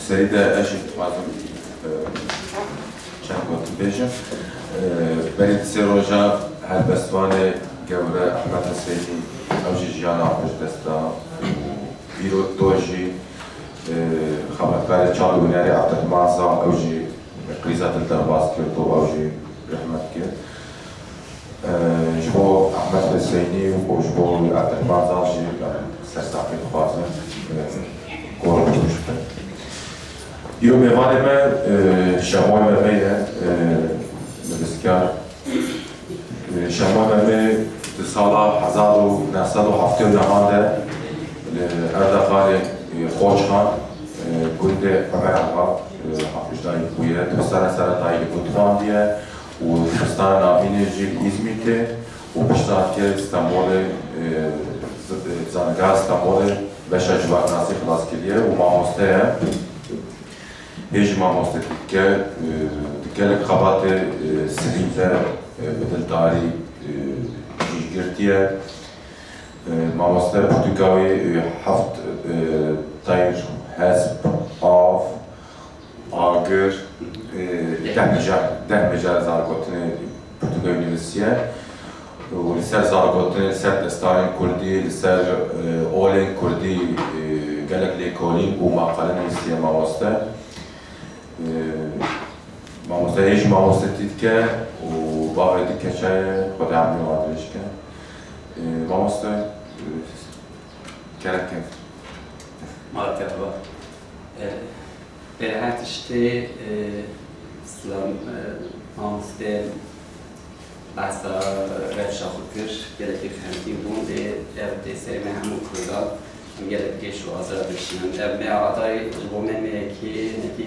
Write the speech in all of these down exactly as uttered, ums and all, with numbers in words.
Serî de ez jî dixwazim, e, çend gotin bêjim. E, berî sê roja helbestvanê gewre Ehmed Huseyinî, ew jî jiyana xwe ji dest da û îro do jî, e, xebatkarê çand û hunerê Abdurrahman Zal, ew jî krîza dil derbas kir û ew jî rehmet kir. E, ji bo Ehmed Huseyinî û ji bo Abdurrahman Zal jî, e, sersaxî dixwazim, e, gor bi rûş bin. Îro mêvanê me, e, Şemoy Memê ye, e, nivîskar. E, Şemoy Memê di sala hezar û neh sed û heftê û nehan de li Erdeqanê, e, Xoçxan, e, gundê Omer Axa, e, hafizayî bûye. Di sere sere dayî li gund xwandiye û dibistana navînê jî li Îzmîtê û piştre hatiye Stenbolê, e, z-, e, zanîngeha Stenbolê beşa civatnasî xilas kiriye û mamoste ye. Hê jî mamostetî dike, e, di gelek xebatê, e, sivîl de, e, bi dildarî, e, cî girtiye. E, mamoste pirtûka wî, e, heft, e, teyr, hesp, av, agir, e, deh mijar, deh mijar zargotinê pirtûka wî nivîsiye. Û li ser zargotinê, li ser destanên kurdî, li ser, e, olên kurdî, e, gelek lêkolîn û maqale nivîsiye mamoste. E, mamoste hê jî mamostetî dike û bavê du keça ye, Xwedê emrê wan dirêj ke. E, mamoste, e, gerek e. Mala te xweş. E, Pêre her tiştê, e, silav, e, mamoste behsa rewşa xwe kir, gelekî xemgîn bûn, lê ev tê serê me hemû kurdan, em gelek êş û azar dikişînin. Ev me adayê ji bo me meyekê hinekî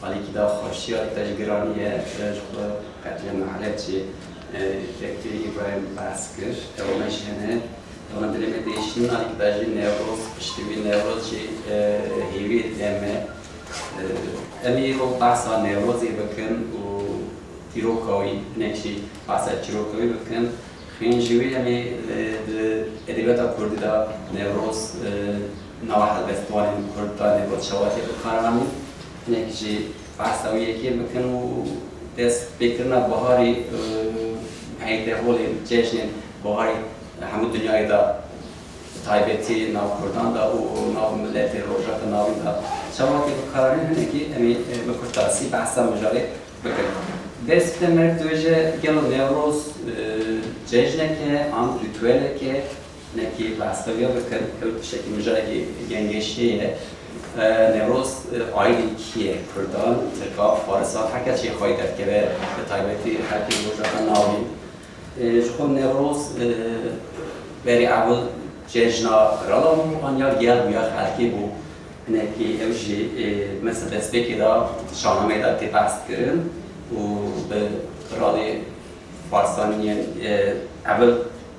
alîkî da xweşî, alîkî da jî giranî ye, e, ji xwe qetlîama Helebçê, e, Doktor Îbrahîm behs kir. Ew me jî hene, ewana dilê me diêşînin, alîkî da jî Newroz, piştî wî Newroz jî, e, hêviyê dibe me. E, em ê îro behsa Newrozê bikin û dîroka wî, hinek jî behsa çîroka wî bikin. Xênjî wî em ê, e, di edebiyata kurdî de Newroz, e, nava helbestvanên kurd de Newroz çawa tê bikaranîn. Hinek jî behsa wî yekê bikin û destpêkirina biharî, e, heyteholên cejnên biharî hemû dinyayê de bi taybetî nav kurdan de û nav miletê Rojhilata Navîn de çawa tê bikaranîn, hinekî em ê, e, bi kurtasî behsa mijarê bikin. Dest bi te meriv dibêje, gelo Newroz, e, cejnek e an rîtuelek e? Hinekî behsa wî bikin, ew tiştekî mijarekî gengeşiyê ye. E, Newroz, e, aîdî kî ye? Kurdan, Tirkan, Farisan, her kes jê xweyî derdikeve, bi taybetî xelkê Rojhilata Navîn. E, ji xwe Newroz, e, berî ewil cejna qiralan bû, an ya gel bû ya xelkê bû. Hinekî ew jî, e, mesela destpêkê de şahnameyê de tê behs kirin û bi qiralê Farsaniyên, e, ewil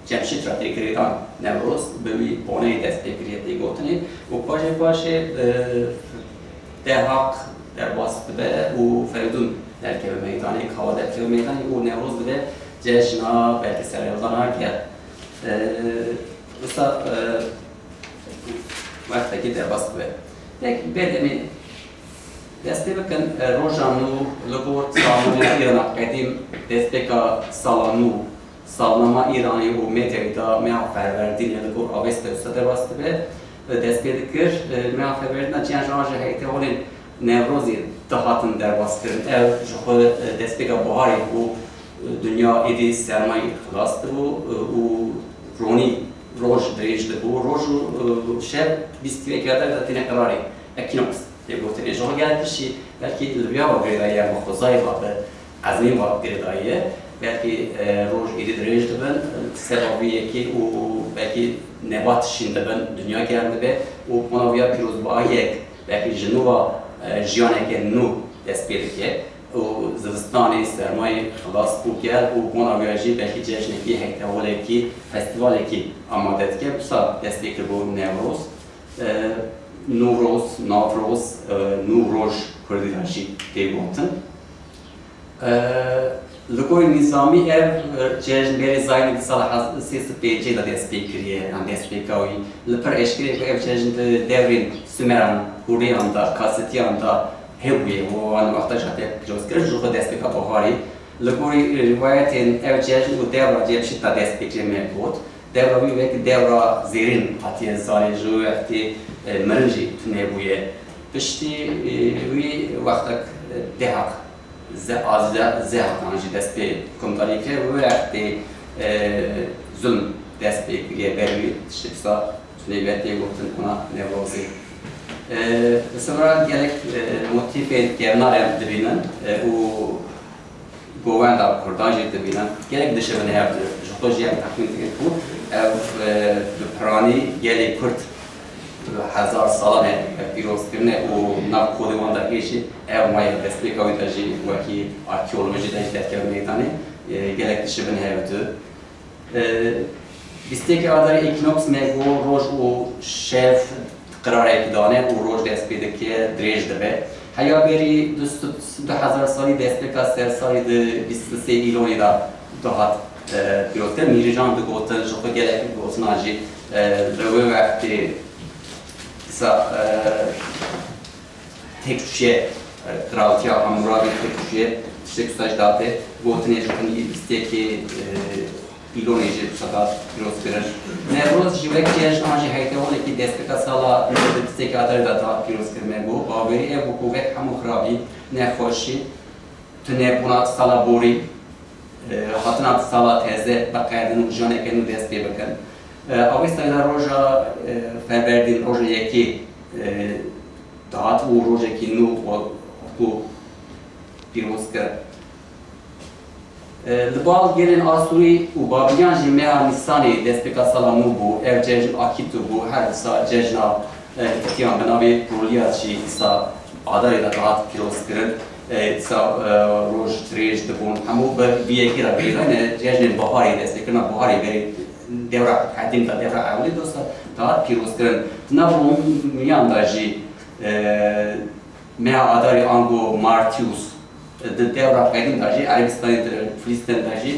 Cemşîd re tê girêdan Newroz, bi wî boneyê dest pê kiriye tê gotinê û paşê paşê, e, Dehaq derbas dibe û Feridûn derdikeve meydanê, Kawa derdikeve meydanê û Newroz dibe cejna belkî serhildana gel. E, wisa, e, wextekî derbas dibe. Peki, bêdemê dest pê bikin, e, roja nû li gor zamanê Îrana qedîm, destpêka sala nû, salnama Îranê û medyayê de meha Ferwerdînê li gor Avesta wisa derbas dibe. Dest pê dikir, e, meha Ferwerdîna çiyan ji an ji heyteholên Newrozê dihatin derbas kirin. Ev ji xwe, e, destpêka biharê bû, e, dinya êdî sermayî xilas dibû, e, û ronî roj dirêj dibû. Roj û, e, şev bîst û yek derece têne qirarê, ekînoks tê gotinê. Ji xwe gelek tiştî belkî li vêya ve girêdayî ye, bi xwezayê ve, bi ezmên ve girêdayî ye. Belkî, e, roj êdî dirêj dibin, seba vê yekê û belkî nebat şîn dibin, dinya germ dibe û bona vêya pîrozbahiyek, belkî ji nû ve, e, jiyaneke nû dest pê dike û zivistanê sermayê xilas bû gel û bona vêya jî belkî cejnekî, heyteholekî, festîvalekî amade dike. Wisa dest pê kiribû Newroz. E, Nûroz, Navroz, e, Nûroj kurdî re jî tê gotin. E, Li gorî nîzamî ev, e, cejn berî zayînê di sala sê sed pêncî de dest pê kiriye, yan destpêka wî. Li pir eşkere ku ev cejn di devrên Sumeran, Hûriyan de, Kasitiyan de hebûye û wan wexta jî hatiye pîrozkirin, ji xwe destpêka baharê. Li gorî, e, rîwayetên ev cejn û dewra Cemşîd de dest pê kiriye me got. Dewra wî wek dewra zêrîn hatiye zanîn, ji wê wextê, e, mirin jî tune bûye. Piştî, e, wî wextek, e, dehaq ze-, a ze-, zehakan jî dest pê komutanî kir. Wê wextê, e, zulm dest pê kiriye ber wî, tiştek sa tunê ve tê gotin ona Newrozê. E, li ser gelek, e, motîfên kevnar em dibînin, e, û govenda Kurdan jî dibînin. Gelek dişibin hev, ji xwe jî em texmîn dikin ku ev, e, bi piranî gelê Kurd hezar salan e pîrozkirine û nav kodê wan de hê jî ev maye destpêka wî de jî wekî arkeolojî de jî derkeve meydanê, e, gelek dişibin hev du. E, bîst û yekê Adarê ekînoks me got roj û şev qirarekî dane û roj dest pê dike, dirêj dibe. Heya berî du sed, du hezar salî destpêka sersalî di bîst û sê Îlonê de dihat, e, pîrozkirin. Mîrîjan digotin, ji xwe gelek gotina jî, e, li wê wextê dîsa, e, têk çûye, e, qiraltiya Hamûrabî têk çûye, tiştek wisa jî date gotinê ji xwe bîst û yekê, e, Îlonê jî wisa dihat pîrozkirin. Newroz jî wek cejn an jî heyteholekî destpêka sala nod û bîst û yekê Adarê de dihat pîrozkirin. Me got, bawerî ev bû ku wek hemû xirabî, nexweşî, tunebûna sala borî, e, hatina sala teze biqedin û jiyaneke nû dest pê bikin. E, Avestayê de roja, e, Ferwerdîn, roja yekê, e, dihat û rojekî nû xwe, xwe pîroz kir. E, li bal gelên Asûrî û Babilyan jî meha Nîsanê destpêka sala nû bû. Ev cejn Akîtu bû. Her wisa cejna, e, Hîtîtiyan bi navê Proliyas jî dîsa Adarê de dihat pîrozkirin. E, dîsa, e, roj dirêj dibûn. Hemû bi vî yekê re girêdayne cejnên baharê, destpêkirina baharê berê dewra qedîm de, dewra ewilê de wisa dihat pîrozkirin. Di nav Romiyan de jî, e, meha Adarê ango Martius, di dewra qedîm de jî Erebistanê, di Filîstîn de jî,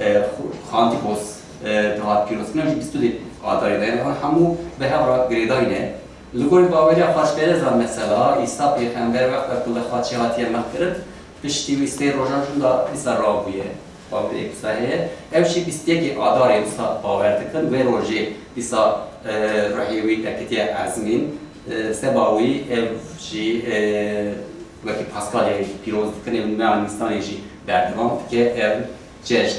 e, Xantikos, e, dihat pîrozkirin, jî bîst û duyê Adarê de. Yanî hemû bi hev re girêdayî ne. Li gorî baweriya xaçperezan mesela, Îsa pêxember wexta ku li xaçê hatiye mexkirin, piştî wî sê rojan jû da dîsa rabûye. Bawerê wisa heye. Ew jî bîst û yekê Adarê wisa bawer dikin. Wê rojê dîsa, e, ruhê wî derketiye ezmîn. E, seba wî ev jî, e, wekî Paskalyayê pîroz dikin, ê meha Nîsanê jî berdewam dike ev cejn.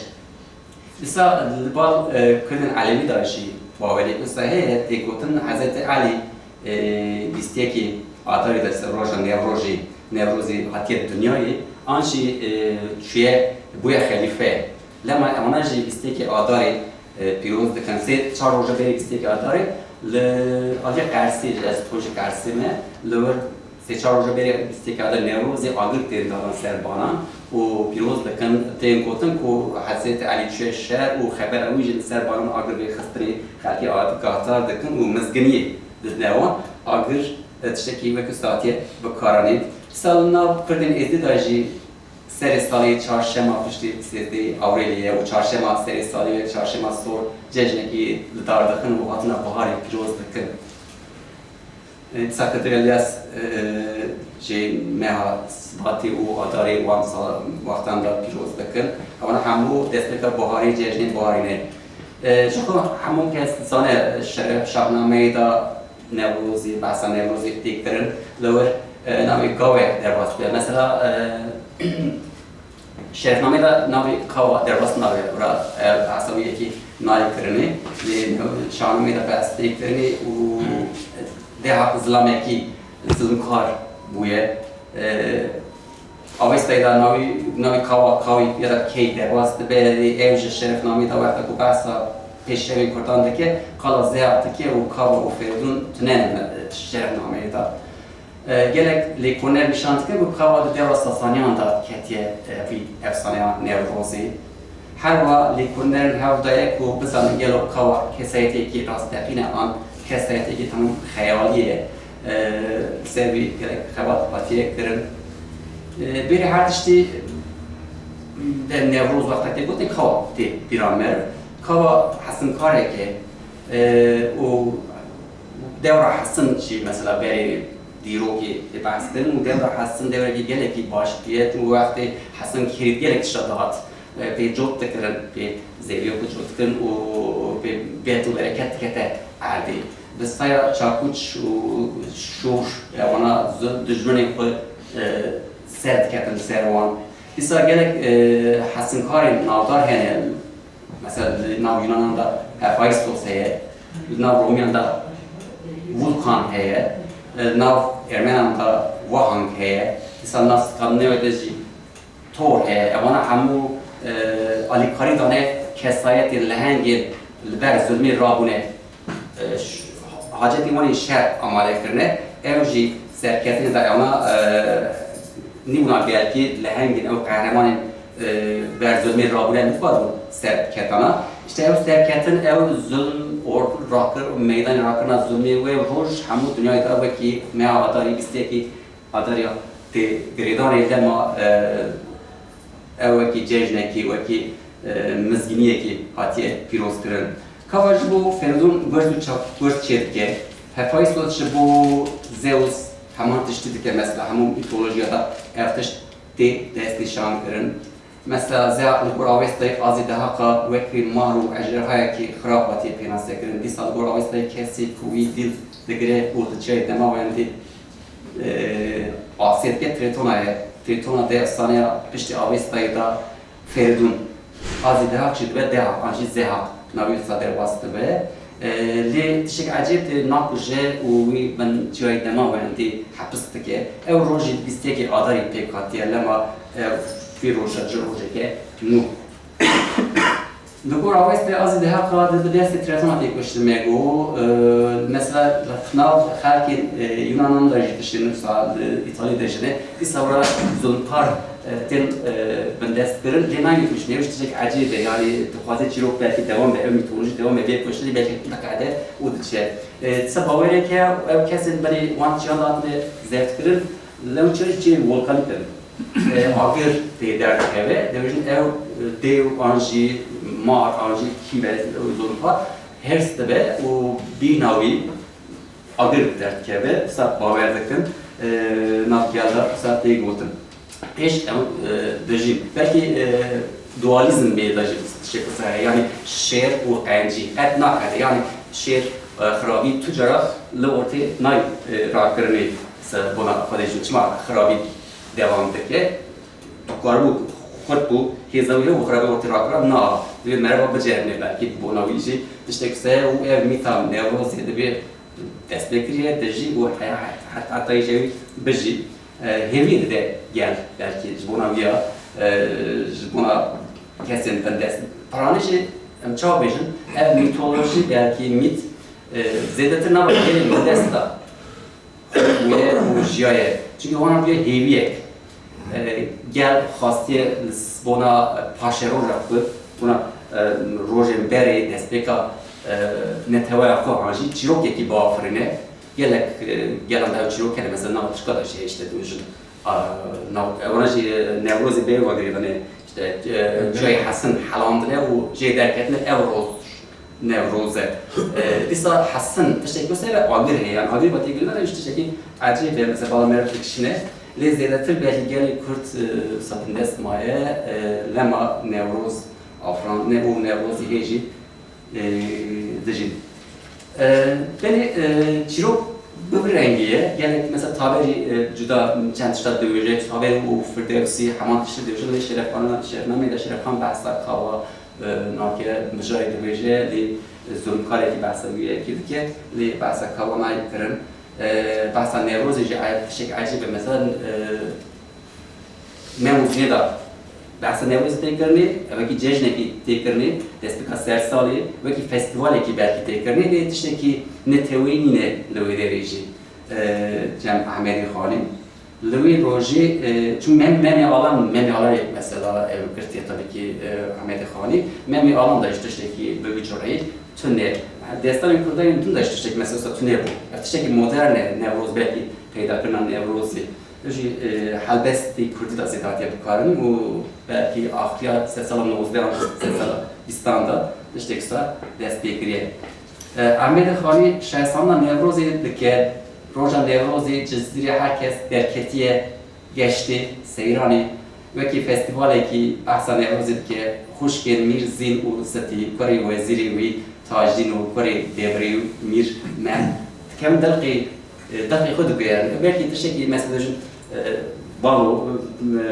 Dîsa li bal, e, Kurdên Elewî de jî bawerê wisa heye, tê gotin Hezretî Elî, e, bîst û yekê Adarê de ser roja Newrojê, Newrozê hatiye dinyayê, an jî, e, çûye bûye xelîfe. Lema wana jî bîst û yekê Adarê, e, pîroz dikin. Sê çar roja berî bîst û yekê Adarê li aliyê Qersê, ez xwe ji Qersê me, li wir sê çar roja berî bîst û yekê Adarê Newrozê agir tên dadan ser banan û pîroz dikin. Tên gotin ku Hezretî Elî çûye şer û xebera wî jî li ser banan agir vêxistinê xelkê agahdar dikin û mizginiyê didine wan. Agir, e, tiştekî wekî wisa hatiye bikaranîn. Dîsa li nav Kurdên Êzidî de jî serê salê çarşema piştî sêzdehê Ewrêlê ye û çarşema serê salê wek çarşema sor cejnekî li dar dixin û hatina biharê pîroz dikin. E, dîsa Xedir Elyas, e, jî meha Sibatê û Adarê wan sal-, wextan de pîroz dikin. Ewana hemû destpêka buharî, cejnên buharî ne. E, ji xwe hemû kes dizane şeref şahnameyê de Newrozê, behsa Newrozê tê kirin. Li wir, e, navê gavê derbas bûye. Mesela, e, Şerefnameyê de navê kawa derbas nabe, wira, e, behsa wî yekî nayê kirinê. Lê şahnameyê de behs tê kirinê û dehaq zilamekî zilmkar bûye. E, Avestayê de navê, navê kawa, kawî ya da key derbas dibe. Lê ew ji şerefnameyê de wexta ku behsa pêşerên Kurdan dike, qala zehaq dike û kawa û ferdûn tune ne şerefnameyê de. E, gelek lêkolîner nîşan dike ku kawa di dewra Sasaniyan de ketiye, e, vî efsaneya Newrozê. Her wiha lêkolînerên hewl daye ku bizanin gelo kawa kesayetiyekî rasteqîn e an kesayetiyekî tam xeyalî ye. E, ser vî gelek xebat hatiye kirin. E, berî her tiştî De Newroz wextek tê gotin, kawa tê bîra me re. Kawa Hesin Karek e, e, û dewra Hesin jî mesela berê dîrokê tê behs kirin û dewra Hesin dewrekî gelekî baş bûye û wextê Hesin Kîrît gelek tişta dihat, e, pê cot dikirin, pê zêwiyê xwe cot dikirin û pê bet û bereket dikete erdê. Bi saya çakûç û şor, e, wana zu-, dijminên xwe, e, ser diketin li ser wan. Dîsa gelek, e, hesinkarên navdar hene. Mesela li nav Yunanan de Hephaistos heye, li nav Romiyan de Vulkan heye, e, li nav Ermenan de Wahang heye. Dîsa li nav Skandinavya de jî Thor heye. Evana hemû, e, alîkarî dane kesayetên lehengên li ber zulmê rabûne, e, ş-, hacetên wan ên şer amade kirine. Ew jî serketinê de ewna, e, nîbûna belkî lehengên ew qehremanên, e, ber zulmê rabûne nikarin serketana. Îşte ew serketin, ew zulm or-, rakir, meydanê rakirina zulmê wê roj hemû dinyayê de wekî meha Adarî bîst û yekê Adarî ya tê girêdanê lema, e, Ew wekî cejnekî, wekî, e, mizgîniyekî hatiye pîrozkirin. Kava ji bo Feridun guhert û çap-, guhert çêdike, Hephaistos ji bo Zeus heman tiştî dike, mesela hemû mîtolojiya de ev tişt tê destnîşankirin. Mesela Zehak li gor Avestayê Azî Dehaqa wekî mar û ejderhayekî xirab hatiye pênasekirin. Dîsa li gor Avestayê kesê ku wî dîl digire û li çiyayê dema wendê e, asê dike Tritona ye. Tritona de efsaneya piştî Avestayê de Feridun. Azî Dehaq jî dibe Dehaq, an jî Zehaq. Navê wisa derbas dibe. E, lê tiştek ecêb de nakuje û wî bin çiyayê dema wendê hepis dike. Ew rojî bîst yekê Adarî pêk hatiye, lema, e, vî roja ci rojeke nû. Li gor Avestayê Azî Dehaq re di, bi destê Tretona tê kuştin me got. E, mesela, nav xelkên, e, Yunanan de jî tiştên wisa li Îtalî de jî ne. Dîsa wira zulmkar, e, tên, e, bindest kirin. Lê nayên kuştin. Ew jî tiştek ecêb e. Yanî, dixwaze çîrok belkî dewam be, ew mîtolojî dewam be, bê kuştinê belkî biqede û diçe. E, dîsa bawerek heye, ew kesên berê wan çiyan de hatine zeft kirin. Lewçe çiyên volkanîk in. E, agir tê derdikeve. Dibêjin ew, e, dêw an jî mar an jî kî be, ew zulmkar hêrs dibe û bîna wî agir derdikeve. Wisa bawer dikin, e, nav gel de wisa tê gotin. Pêş ew, e, dijîn. Belkî, e, dualîzm bê de jî tiştek wisa heye. Yanî şêr û qencî. Qet nakeve. Yanî şêr, e, xirabî tu cara li ortê nayê, e, rakirinê se bona xwe de jî. Çima xirabî dewam dike? Karibû xurt bû, hêza wî hebû xirabî ortê rakira, na, divê mereva biceribîne belkî bona wî jî tiştek wisa heye û ev mîta Newrozê divê destpêkirî ye, dijî û he-, he-, heta, heta îşev bijî. E, hêviyê dide gel, belkî ji bona wî ya, e, ji bona kesên bindest. Piranî jî em çawa bêjin, ev mîtolojî belkî mît, e, zêdetir nava gelên bindest de bûye û jiyaye. Çimkî wana bûye hêviyek. E, gel xwastiye li s-, bona paşeroja xwe, bona, e, rojên berê destpêka, e, neteweya xwe an jî çîrokekî biafirîne. Gelek, e, gelan de ew çîrok hene, mesela nava tirka de jî heye, işte, dibêjin, a, nav-, ewana jî, e, Newrozê bê ve girêdane, işte, e, çiyayê Hesin helandine û jê derketine ew roj Newroz e. E, dîsa Hesin tiştekî wisa ve agir heye, yani agir ve têkilina ne tiştekî ecêb e, mesela bala meriv dikişîne. Lê zêdetir belkî gelê Kurd, e, wisa bindest maye, e, lema Newroz afirandine û Newrozê hê jî e, dijîn. E, belê, e, çîrok bi vî rengî ye. Gelek mesela Taberî, e, cuda çend tişta dibêje. Taberî û Firdewsî heman tiştî dibêjin. Lê Şerefxana, Şerefnameyê de Şerefxan behsa kawa, e, nake mijarê dibêje. Lê zulmkarekî behsa wî yekê dike. Lê behsa kawa nayê kirin. E, behsa Newrozê jî e-, tiştek ecêb e. Mesela, e, Mem û Zînê de behsa Newrozê tê kirinê, ev wekî cejnekî tê kirinê, destpêka sersalê, wekî festîvalekî belkî tê kirinê, lê tiştekî neteweyî nîne li wê derê jî, e, cem Ehmedê Xanî. Li wê rojê, e, çû Mem-, Memê Alan, Memê Alan yek mesela ev girtiye tabii ki, e, Ehmedê Xanî. Memê Alan da jî tiştekî bi wî cureyî tune. Destanên Kurdan yên din de jî tiştekî mesela tune bû. Ev tiştekî modern e, Newroz belkî peydakirina Newrozê. Ev jî, e, helbestê kurdî de zêde hatiye bikarin û belkî axiriya sedsala nozdeh an, sedsala bîstan de tiştek wisa dest pê kiriye. E, Ehmedê Xanî şayestanîna Newrozê dike, roja Newrozê Cizîrê her kes derketiye, geştê, seyranê, wekî festîvalekî behsa Newrozê dike, xwişkên Mîr Zîn û Sitî, kurê wezîrê wî Tacdîn û kurê deverê Mîr Mehd, dikevin dilqê, e, dilqê xwe diguherin. Belkî tiştekî mesela dibêjin, e, balo, e,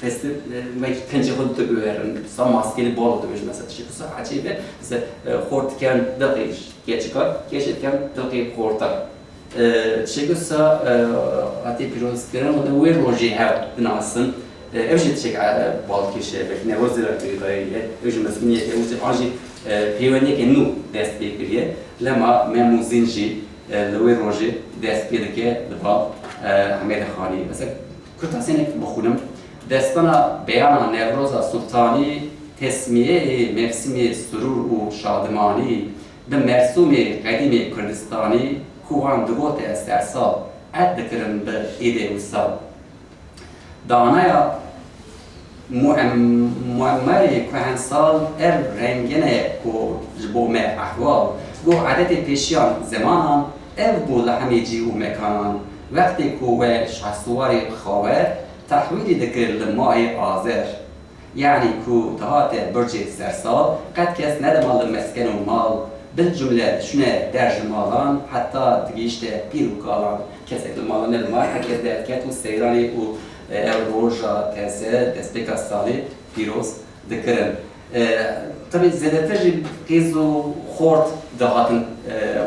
festî-, e, wekî kincê xwe diguherin, sa maskêlî balo dibêjin, mesela tiştekî wisa ecêb e, mesela, e, xort dikevin dilqê keçikan, keçê dikevin dilqê xortan. E, tiştekî wisa, e, hatiye pîrozkirin û wê rojê hev binasin. E, ev jî tiştek, e, balkêş e, belkî Newrozê re girêdayî ye, ev jî mezgûniyeke, ew jî an jî, e, pêwendiyeke nû dest pê kiriye. Lema Mem û Zîn jî, e, li wê rojê dest pê dike li ba, e, Ehmedê Xanî. Mesela, kurtasênek bixwînim. Destana beyana Newroza Sultanî, tesmiyeyê mevsimê surûr û şadimanî, bi mersûmê qedîmê Kurdistanî ku wan digote sersal, qet dikirin bi êdê wisal. Danaya muem-, muemmerê kuhensal ev rengene ku ji bo me ehwal, ku edetê pêşiyan zemanan, ev bû li hemî cî û mekanan. Wextê ku we Şahsuwarê Xawer tehwîlî dikir li mahê Azer. Yanî ku dihate bircê sersal, qet kes nedima li mesken û mal, bil cumle diçûne der ji malan, heta digihîşte pîr û kalan. Kesek li mala nedima, her kes derdiket û seyranê û, e, ev roja teze, destpêka salê pîroz dikirin. E, tabii zêdetir jî qîz û xort dihatin, e,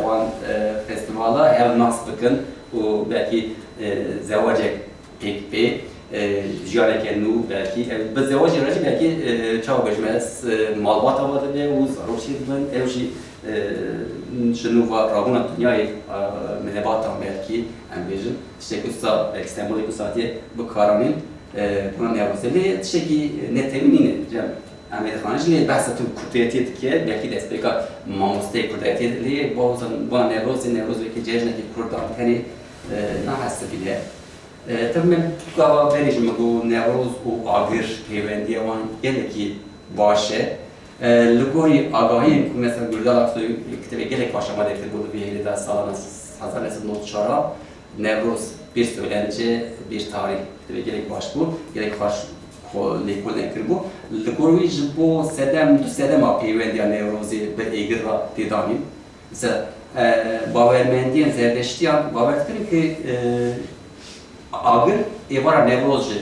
wan, e, festîvala hev nas bikin û belkî, e, zewacek pêk bê, e, jiyaneke nû belkî, e, bi zewacê re jî belkî, e, çawa bêjim ez, e, malbata we dibe û zarok jî dibin, ew jî, e, ji nû ve rabûna dinyayê, e, milebatan belkî, em bêjin, tiştekî wisa, belkî sembolekî wisa hatiye bikaranîn, e, bona Newrozê. Lê tiştekî netewî nîne, cem, Ehmedê Xanî jî lê behsa tu kurdiyetiyê dike, belkî destpêka mamosteyê kurdiyetiyê, lê bona Newrozê, Newroz wekî cejnekî kurdan tenê, e, nahesibîne. E, tabii min gava berê jî min got Newroz û agir pêwendiya wan gelekî baş e. E, li gorî agahiyên ku mesela Gurdal Aksoy kitêbê gelek baş amade kiribû di vê hêlê de salana hezar neh sed nod çar a Newroz bir söylence, bir tarih kitêbê gelek baş bû, gelek xweş xwe lêkolîn kiribû. Li gor wî ji bo sedem, du sedema pêwendiya Newrozê bi êgir re tê danîn. Mesela, e, bawermendiyên zerdeştiyan bawer dikirin ku, e, agir êvara Newroz jî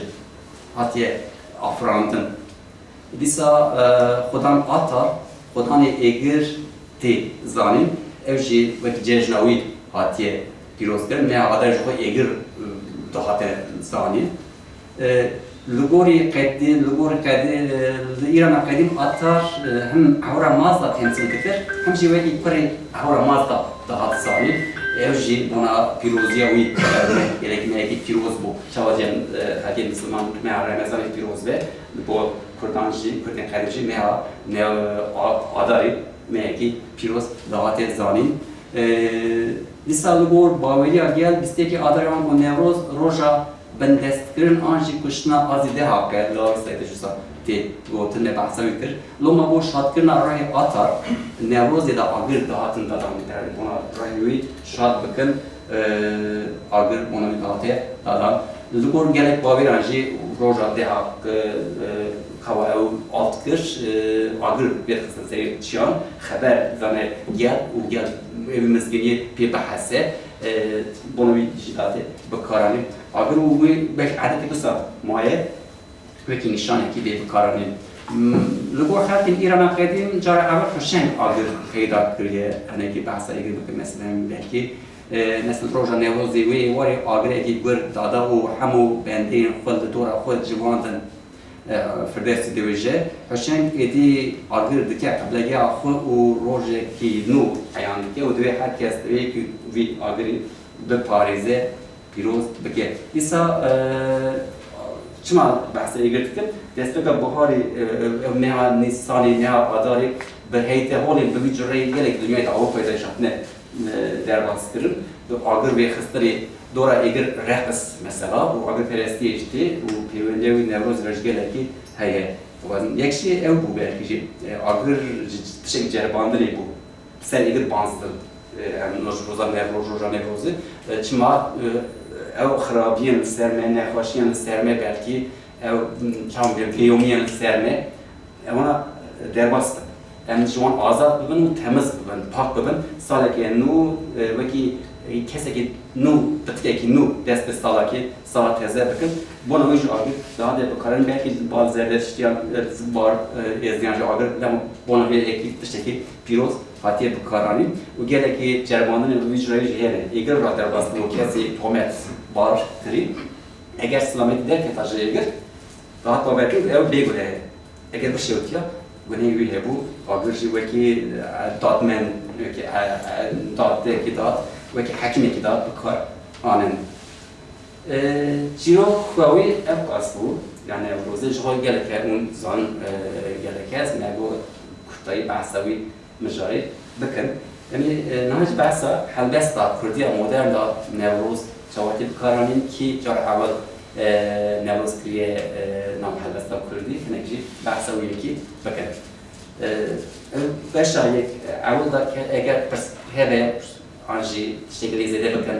hatiye afirandin. Dîsa, e, xudan Atar, xudanê êgir tê zanîn. Ew jî wekî cejna wî hatiye pîrozkirin. Meha Adarê ji xwe êgir, e, dihate zanîn. E, li gorî qedî-, li gorî qedî-, e, li Îrana qedîm Atar, e, hem ehwra Mazda temsîl dikir, hem jî wekî kurê ehwra Mazda dihat zanîn. Ew jî bona pîroziya wî, e, gelek mehekî pîroz bû. Çawa cem, e, xelkê misilman meha Remezanê pîroz be, li bo kurdan jî, kurdên qedîm jî meha ne-, a-, Adarê mehekî pîroz dihate zanîn. E, dîsa li gor baweriya gel, bîst yekê Adarê wan got Newroz roja bindestkirin an jî kuştina Azî Dehak e, li Avîsayê de jî wisa tê gotin, me behsa wî kir. Loma bo şadkirina ruhê Atar, Newrozê de agir dihatin dadan, yani bona ruhê wî şad bikin, e, agir bona wî dihate dadan. Li gor gelek baweran jî roja Dehak, e, e, Kawa ew alt kir, e, agir vê dixistin serê çiyan, xeber dane gel û gel ê wî mizgîniyê pê bihese, e, bona wî jî date bikaranîn. Agir û wî belkî edetek wisa maye, wekî nîşanekî bê bikaranîn. M-, li gor xelkên Îrana qedîm cara ewil huşeng agir peyda kiriye, hinekî behsa êgir bikin, meselen belkî, e, mesela roja Newrozê wê êvarê agirekî gur dada û hemû bendeyên xwe li dora xwe civandin. E, Firdevsî dibêje, Huşeng êdî agir dike qiblegeha xwe û rojekî nû eyan dike û divê her kes divê ku vî agirî biparêze, pîroz bike. Dîsa, e, çima behsa êgir dikim? Destpêka buharê, e, ew meha Nîsanê, meha Adarê bi heyteholên bi vî cureyê gelek dinyayê di Ewropayê de jî hatine, e, derbas kirin. Agir vêxistinê dora êgir reqs mesela û agirperestiyê jî tê û pêwendiya wî Newroz re ji gelekî heye. Dixwazin yek jî ew bû belkî jî, e, agir ji tişek ceribandinê bû. Ser êgir banztin. E, em roz-, roza Newroz, roja Newrozê, e, çima, e, ew xirabiyên li ser me, nexweşiyên li ser me belkî ew, m, çawa bêjim, bêyomiyên li ser me, Ewana derbas bin. Em ji wan azad bibin û temiz bibin, pak bibin. Saleke nû, e, wekî, e, kesekî nû, pitikekî nû dest bi salakê, sala teze bikin. Bona wî jî agir dihate bikarin. Belkî bal Zerdeştiyan, e, bar, e, Êzidiyan jî agir, lem bona vê yekî tiştekî pîroz hatiye bikaranîn. Û gelekî ceribandinên li vî cureyê jî hene. Êgir ra derbas bû, kesî tomet bar kirî. Eger silametî derketa ji êgir, Dahat bawerkirî ew bê gunehe. Eger bişewitiya, gunehê wî hebû, agir jî wekî, e, dadmen, wekî, e, e, dadekî dad, wekî hekîmekî dad bi kar anin. E, çîrok xwe wî ev qas bû, yani ew rozê ji xwe gelek hûn zan, e, gelek kes, me got kurtayî behsa wî mijarê bikin. Yanî, e, niha jî behsa helbesta kurdiya modern da Newroz çawatî bikaranîn kî cara ewil, e, Newroz kiriye, e, nav helbesta kurdî, hinek jî behsa wî yekî bikin. E, e, beşa yek, e, ewil da ke eger pirs hebe, an jî tiştekî lê zêde bikin.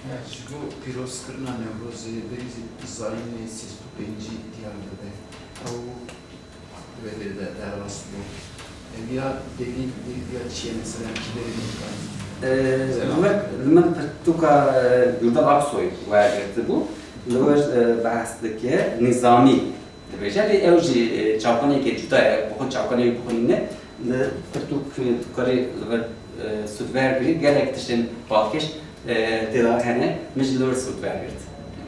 Ya, ji bo pîrozkirina Newrozê berî zî zayînê sîst û pêncî diyar dibe. Ew Wê de, de, derbas bû. Ev ya delîl, delîl ya çi ye mesela, kî derê dikar? Ee, Selam. Li min, li min pirtûka, e, Guldan Aksoy wergirtibû. Li wir, e, behs dike, Nizamî dibêje. Lê ew jî, e, çapkaniyeke cuda ye. Bi xwe çapkaniyê bi xwe nîne. Li pirtûk, e, tu karî li vir, e, sûd wergirî. Gelek tiştên balkêş e, tê de hene, min jî li wir sûd wergirt.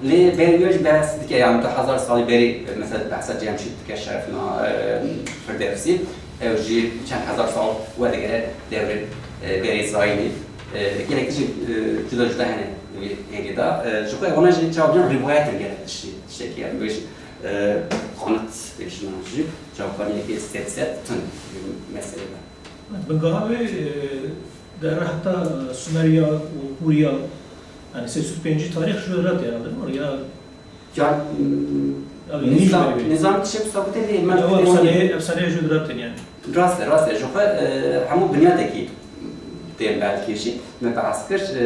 Lê berî wê jî behs dike, yani du hezar salî berî, e, mesela behsa Cemşîd dike, Şerefna, e, Firdevsî, ew jî çend hezar sal wedigere devrên, e, berê zayînê. E, gelek jî, e, cuda cuda hene vê êrî de. E, ji xwe wana jî çawa bijan rîwayet in gelek tiştî, tiştekî yani wê jî, e, qanit pêşinan jî çavkaniyekê sed sed tun vê meselê de. Bingeha wê, e, dere heta, e, Sumeriya û Hûriya, yani sê sed û pêncî tarîx ji wê re tê, ya, ya, ya, nîzam, nîzam tişek sabitê lê me ew efsaneyê, efsaneyê ji wê re tên yani. Rast e, rast e. Ji xwe, e, hemû binyadekî tên belkî jî. Me behs kir, e,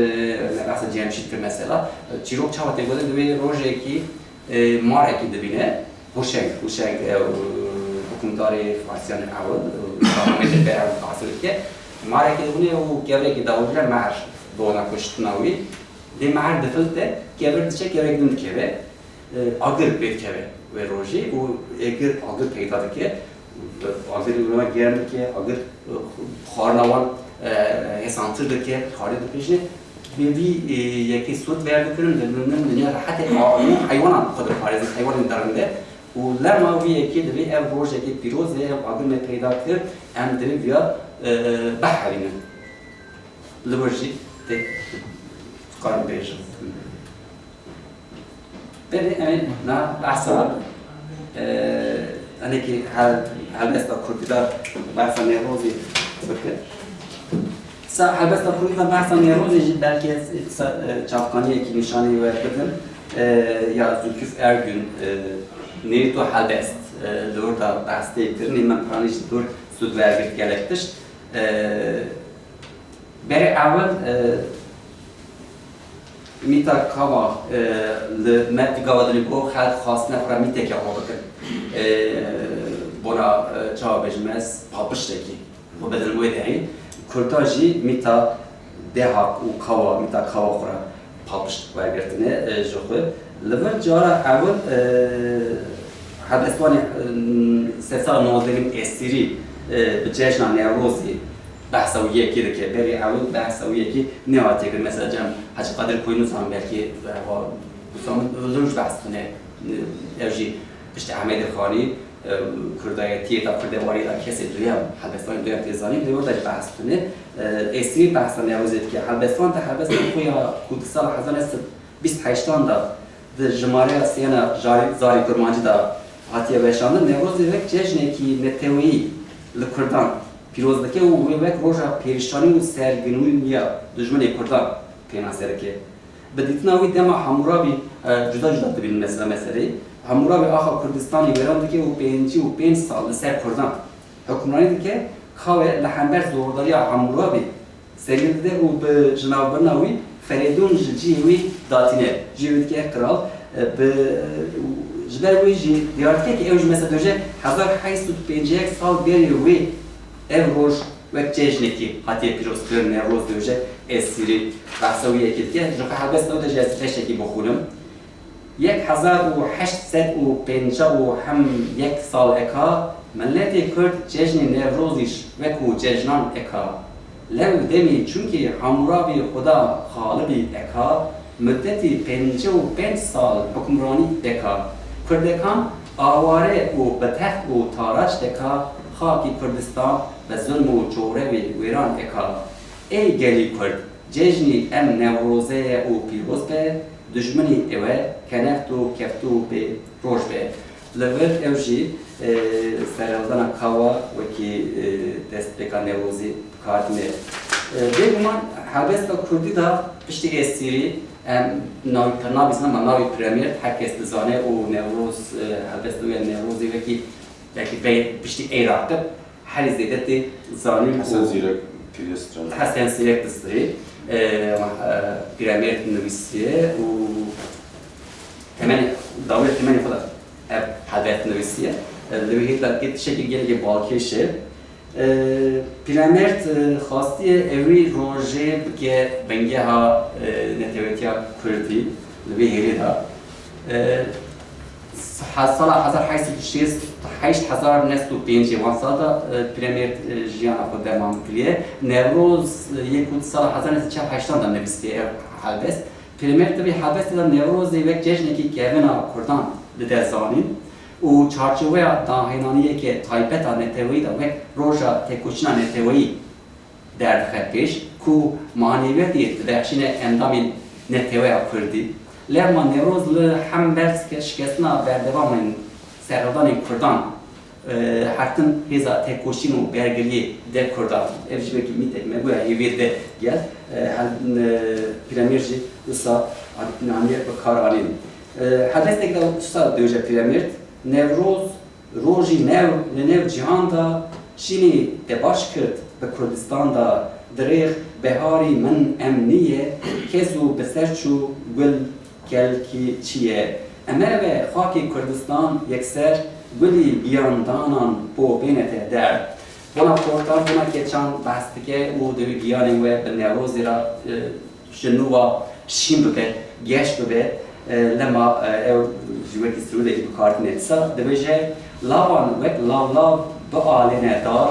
me behsa Cemşîd kir mesela. Çîrok çawa tê gotin, di wê rojekî E, marekî dibîne, Huşeng, Huşeng, e, hukimdarê Farsiyan ewil, e, Muhammed Bey ewil behs dike. Marekî dibîne û kevrekî dawî re mehr dona kuştina wî. Dê mehr difilite, kevir diçe, kevrek din dikeve. E, agir pê dikeve wê rojê û êgir agir peyda dike. Agir wina germ dike, agir, e, xwarina wan, e, hêsantir dike, xwarin dipêjine. Bi vî, e, yekê sûd werdigirin, dibînin dinya rehetê a-, heywanan xwe diparêzin, heywanên derinde. Û lema vî yekê divê ev rojekê pîroz e, ev agir me peyda kir, em divê viya, e, biherînin. Li wir jî tê karin bêjin. Belê, em ê na behsa, e, hinekî hel-, helbesta kurdî de behsa Newrozê bikin. Sa helbesta kurdî de behsa Newrozê jî belkî ez sa, e, çavkaniyekî nîşanî we bidim. E, ya Zülküf Ergün, e, nêrî tu helbest, e, li wir de behs tê kirin, ê min piranî jî li wir sûd wergirt gelek tişt. E, Berê ewil, e, mîta kava, e, li me di gava dilê ku xelk xwastine xwe re mîteke ava bikin. E, bona, e, çawa bêjim ez, papiştekî xwe bidin wê derê. Kurda jî mîta dehak û kava, mîta kava xwe re papişt wergirtine, e, ji xwe. Li vir cara ewil, e, helbestvanê, e, sedsala nozdehîn Esîrî, e, bi cejna Newrozê behsa wî yekê dike. Berî ewil behsa wî yekê nehatiye kirin. Mesela cem Hecî Qadir Koyun, nizanim belkî, e, wa, wisa min, wisa min ji behs tune, e, ev jî piştî Ehmedê Xanî, e, kurdayetiyê de, kurdewariyê de kesê duyem, helbestvanê duyem tê zanîn, lê wê de jî behs tune. E, Esîrî behsa Newrozê dike. Helbestvan de helbestvanê xwe ya ku di sala hezar neh sed bîst heştan de di jimareya sêyana Zarê, Zarê Kurmancî de hatiye weşandin, Newrozê wek cejnekî neteweyî li Kurdan pîroz dike û wê wek roja pêrîşanî û serginî ya dijminê Kurdan Pênasereke. Bi dîtina wî dema Hemûrabî, e, cuda cuda dibînin mesela meseleyê. Hemûrabî axa Kurdistanê wêran dike û pêncî û pênc sal li ser Kurdan hukmranî dike, ka we li hember zordariya Hemûrabî serî dide û bi jinavbirina wî Ferêdûn ji cihê wî datîne. Cihê wî dike qral, e, bi, ji ber wî jî diyar dike ku ew jî mesela dibêje hezar heyt sed û pêncî yek sal berî wê ev roj wek cejnekî hatiye pîrozkirin, Newroz dibêje, Êsîrî, behsa wî yekê dike. Ji xwe helbesta wî de jî ez beşekî bixwînim. Yek hezar û heşt sed û pêncî û hem yek sal eka, miletê Kurd cejnê Newrozî ji wekû cejnan eka. Lew demî çunkî Hemûrabî xuda xalibî eka, muddetî pêncî û pênc sal hukmranî deka. Kurdekan aware û bi text û taraç deka, xakî Kurdistan bi zulm û çorevê wêran eka. Ey gelî Kurd, cejnî em Newroze ye û pîroz be, dijminî ew e, kenext û keftû bê roj be. Li vir ew jî, e, serhildana Kawa wekî, e, destpêka Newrozê bi kar tîne. E, bêguman helbesta kurdî de piştî Êsîrî em navî pir nabîzin, ama navî Piramêrd her kes dizane û Newroz, e, helbesta wê ya Newrozê wekî, belkî bê piştî Ey Raqib herî zêde tê zanîn û Hesen Zîrek, Pîrê Stran. Hesen Zîrek distirê, e, e, Piramêrd nivîsiye û temenê, dawiyê temenê xwe de ev helbest nivîsiye. E, li wî hêla tê tiştekî gelekî balkêş e. E, Piramêrd, e, xastiye ewî rojê bike bingeha, e, netewetiya kurdî li vê hêlê de. E, He-, sala hezar heyt sed û şêst heşt, hezar neh sed û pêncî wan sal de, e, Piramêrd, e, jiyana xwe demam kiriye. Newroz, e, yê ku di sala hezar neh sed û çel heştan de nivîsiye ev helbest. Piramêrd di vê helbestê de Newrozê wek cejnekî kevina Kurdan dide zanîn û çarçoveya dahênaniyeke taybet a neteweyî de wek roja têkoşîna neteweyî derdixe pêş ku maneviyetê dibexşîne endamên neteweya kurdî. Lema Newroz li hember şikestina berdewam ên serhildanên kurdan, e, hertin hêza têkoşîn û bergiriyê de kurdan. Ev jî wekî mîtek me goya hêviyê de gel, e, hel-, e, Piramêrd jî wisa namiye bi kar anîn. E, helbestek de wisa dibêje Piramêrd, Newroz, rojî new li nêv cîhan de şînî te baş kirt bi Kurdistan de, dirêx beharî min em nîye, kez û bi ser çû gul kelkî çi ye. Emere ve xakê Kurdistan yekser gulî giyandanan bo bêne te derd. Bona xortan, bona keçan behs dike û di wî giyanên we bi Newrozê re, e, ji nû ve şîn bibe, geş bibe, e, lema, e, ew ji wekî sirûdekî bi kar tîne. Dîsa dibêje, lavan wek lavlav bialêne dar,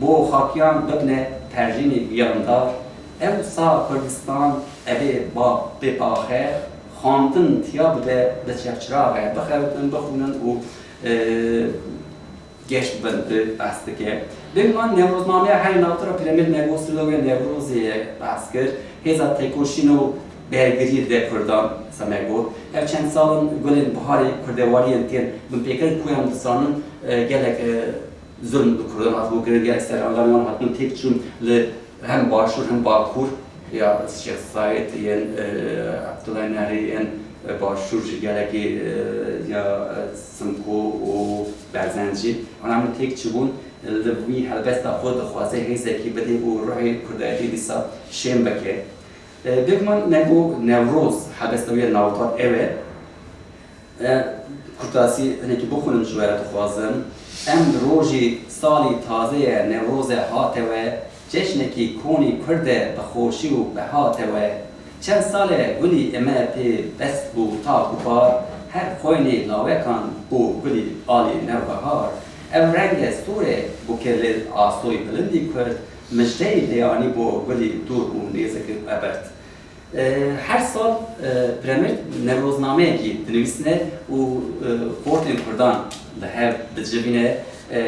bo xakiyan bibne perjînê giyandar. Ew sa Kurdistan ebe ba-, bê paxe, xandin tiya bibe bi çepçiraxe, bixebitin, bixwînin û, e, geş bibin, bi behs dike. Bêguman Newroznameya herî navdar a Piramêrd me got, sirûda wê Newrozê ye behs kir. Hêza têkoşîn û bergiriyê dide kurdan, se me got. Ev çend sal in gulên biharê kurdewariyên tên binpêkirin ku em dizanin, e, gelek, e, zulm bi kurdan hatibû kirin, gelek serhildanên wan hatibûn têk çûn li hem başûr hem bakur ya Şêx Seîd yên, e, Abdullah Nehri yên, e, başûr jî gelekî, e, ya, e, Simko û Berzencî. Wana min têk çûbûn, li wî helbesta xwe dixwaze hêzekî bidê û ruhê kurdayetî dîsa şên bike. E, bêguman Nego Newroz helbesta wî ya navdar ew e. E, kurtasî hinekî bixwînim ji we re dixwazim. Em rojî salî taze ye, Newroze hate we, cejnekî konî kurd e, bi xweşî û beha te we. Çend sal e gulî eme pê best bû tak û par, her xoynê lawekan bû gulî alî newbehar. Ev renge sor e bûke li asoy bilindî kurd, mijdeyî deyanî bo gulî dûr û nêzik û ebert. E, her sal, e, Piramêrd Newroznameyekî dinivîsine û, e, xortên kurdan li hev dicivîne, e,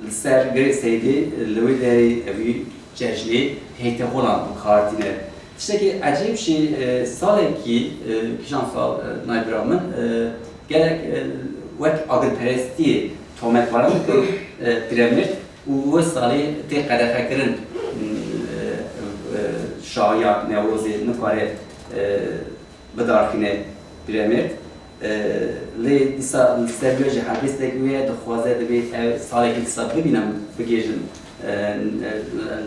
li ser Girê Seydê, li wê derê evî cejnê heyteholan bi kar tîne. Tiştekî ecêb jî, e, salekî, e, kîjan sal, e, nayê bira min, e, gelek, e, wek agirperestiyê tometbaran dikin, e, Piramêrd. Û wê salê tê qedexekirin, e, e, ji şahiya Newrozê nikare, e, bidarxîne Pîremêrd. E, lê dîsa li ser wê jî helbestek wê ye, dixwaze divê ev salekî dîsa bibînim, bigihîjim, e, e,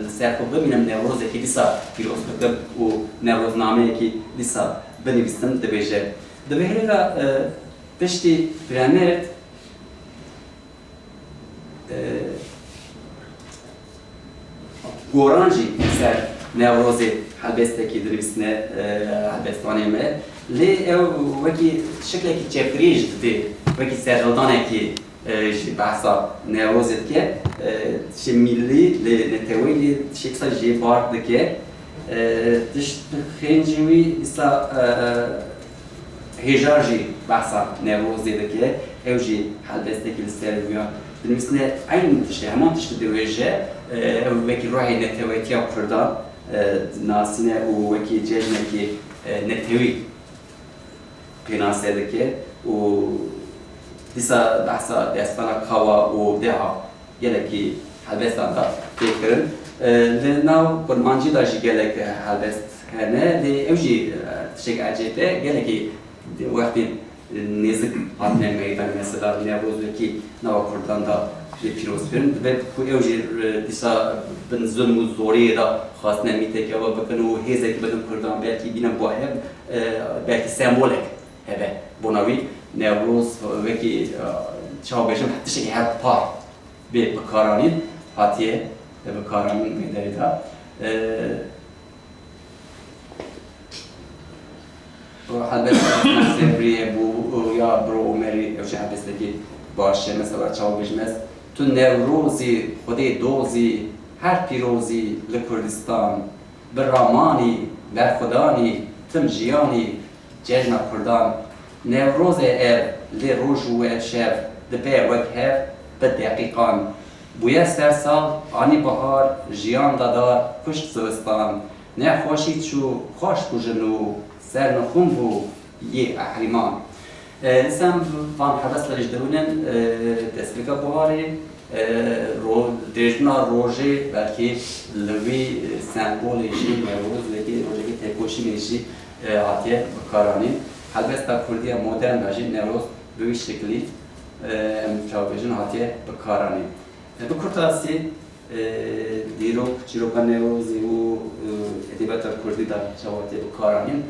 li ser xwe bibînim, Newrozekî dîsa pîroz bikim û Newroznameyekî dîsa binivîsim, dibêje. Di vê hêla, e, piştî Pîremêrd, e, Goran jî li ser Newrozê helbestekî dinivîsine, e, helbestvanê me. Lê ew wekî şiklekî çepirî jî didê, wekî serhildanekî, e, jî behsa Newrozê dike. E, tiştê mîllî lê neteweyî lê tiştê kisa jê bar dike. E, tişt xêncî wî dîsa, e, Hêjar jî behsa Newrozê dike, ew jî helbestekî li ser wî ya dinivîsine, eyn tiştê, heman tiştê dibêje, e, ew wekî ruhê netewetiya Kurdan, e, nasîne û wekî cejnekî, e, netewî pênase dike û dîsa behsa destana kawa û deha gelekî helbestan de tê kirin. E, li nav kurmancî de jî gelek helbest hene, lê ew jî, e, tiştek ecêb e, gelekî wextên nêzik hatine meydan, mesela Newroz wekî nava kurdan de jî pîroz kirin. Dibe ku ew jî, e, dîsa bin zulm û zoriyê de xwastine mîtekê we bikin û hêzekî bidin kurdan, belkî bînin bo hev, e, belkî sembolek hebe. Bona wî Newroz wekî, e, çawa bêjim, tiştekî her par bê bikaranîn hatiye bikaranîn vê derê de. E, û helbet Sebriyê bû û ya bro Omerî, ew jî helbestekî baş e. Mesela çawa bêjim ez, tu Newrozî, Xwedê dozî, her pîrozî li Kurdistan, bi ramanî, berxwedanî, tim jiyanî, Cejna Kurdan, Newroz e ev, lê roj û ev şev dibe wek hev bi deqîqan. Bûye ser sal, anî bihar, jiyan da dar, kuşt zivistan. Nexweşî çû, xweş bû jin û ser nixûn bû yê ehrîman. E, li sem van helbestler jî dewînin, e, destpêka biharê, e, ro-, dirêjbûna rojê belkî li wî, e, sembolê jî Newroz wekî rojekî têkoşînê jî, e, hatiye bikaranîn. Helbesta kurdî ya modern de jî Newroz bi wî şiklî, e, em çawa bêjin, hatiye bikaranîn. E, bi kurtasî, e, dîrok, çîroka Newrozê û, e, edebiyata kurdî de çawa tê bikaranîn.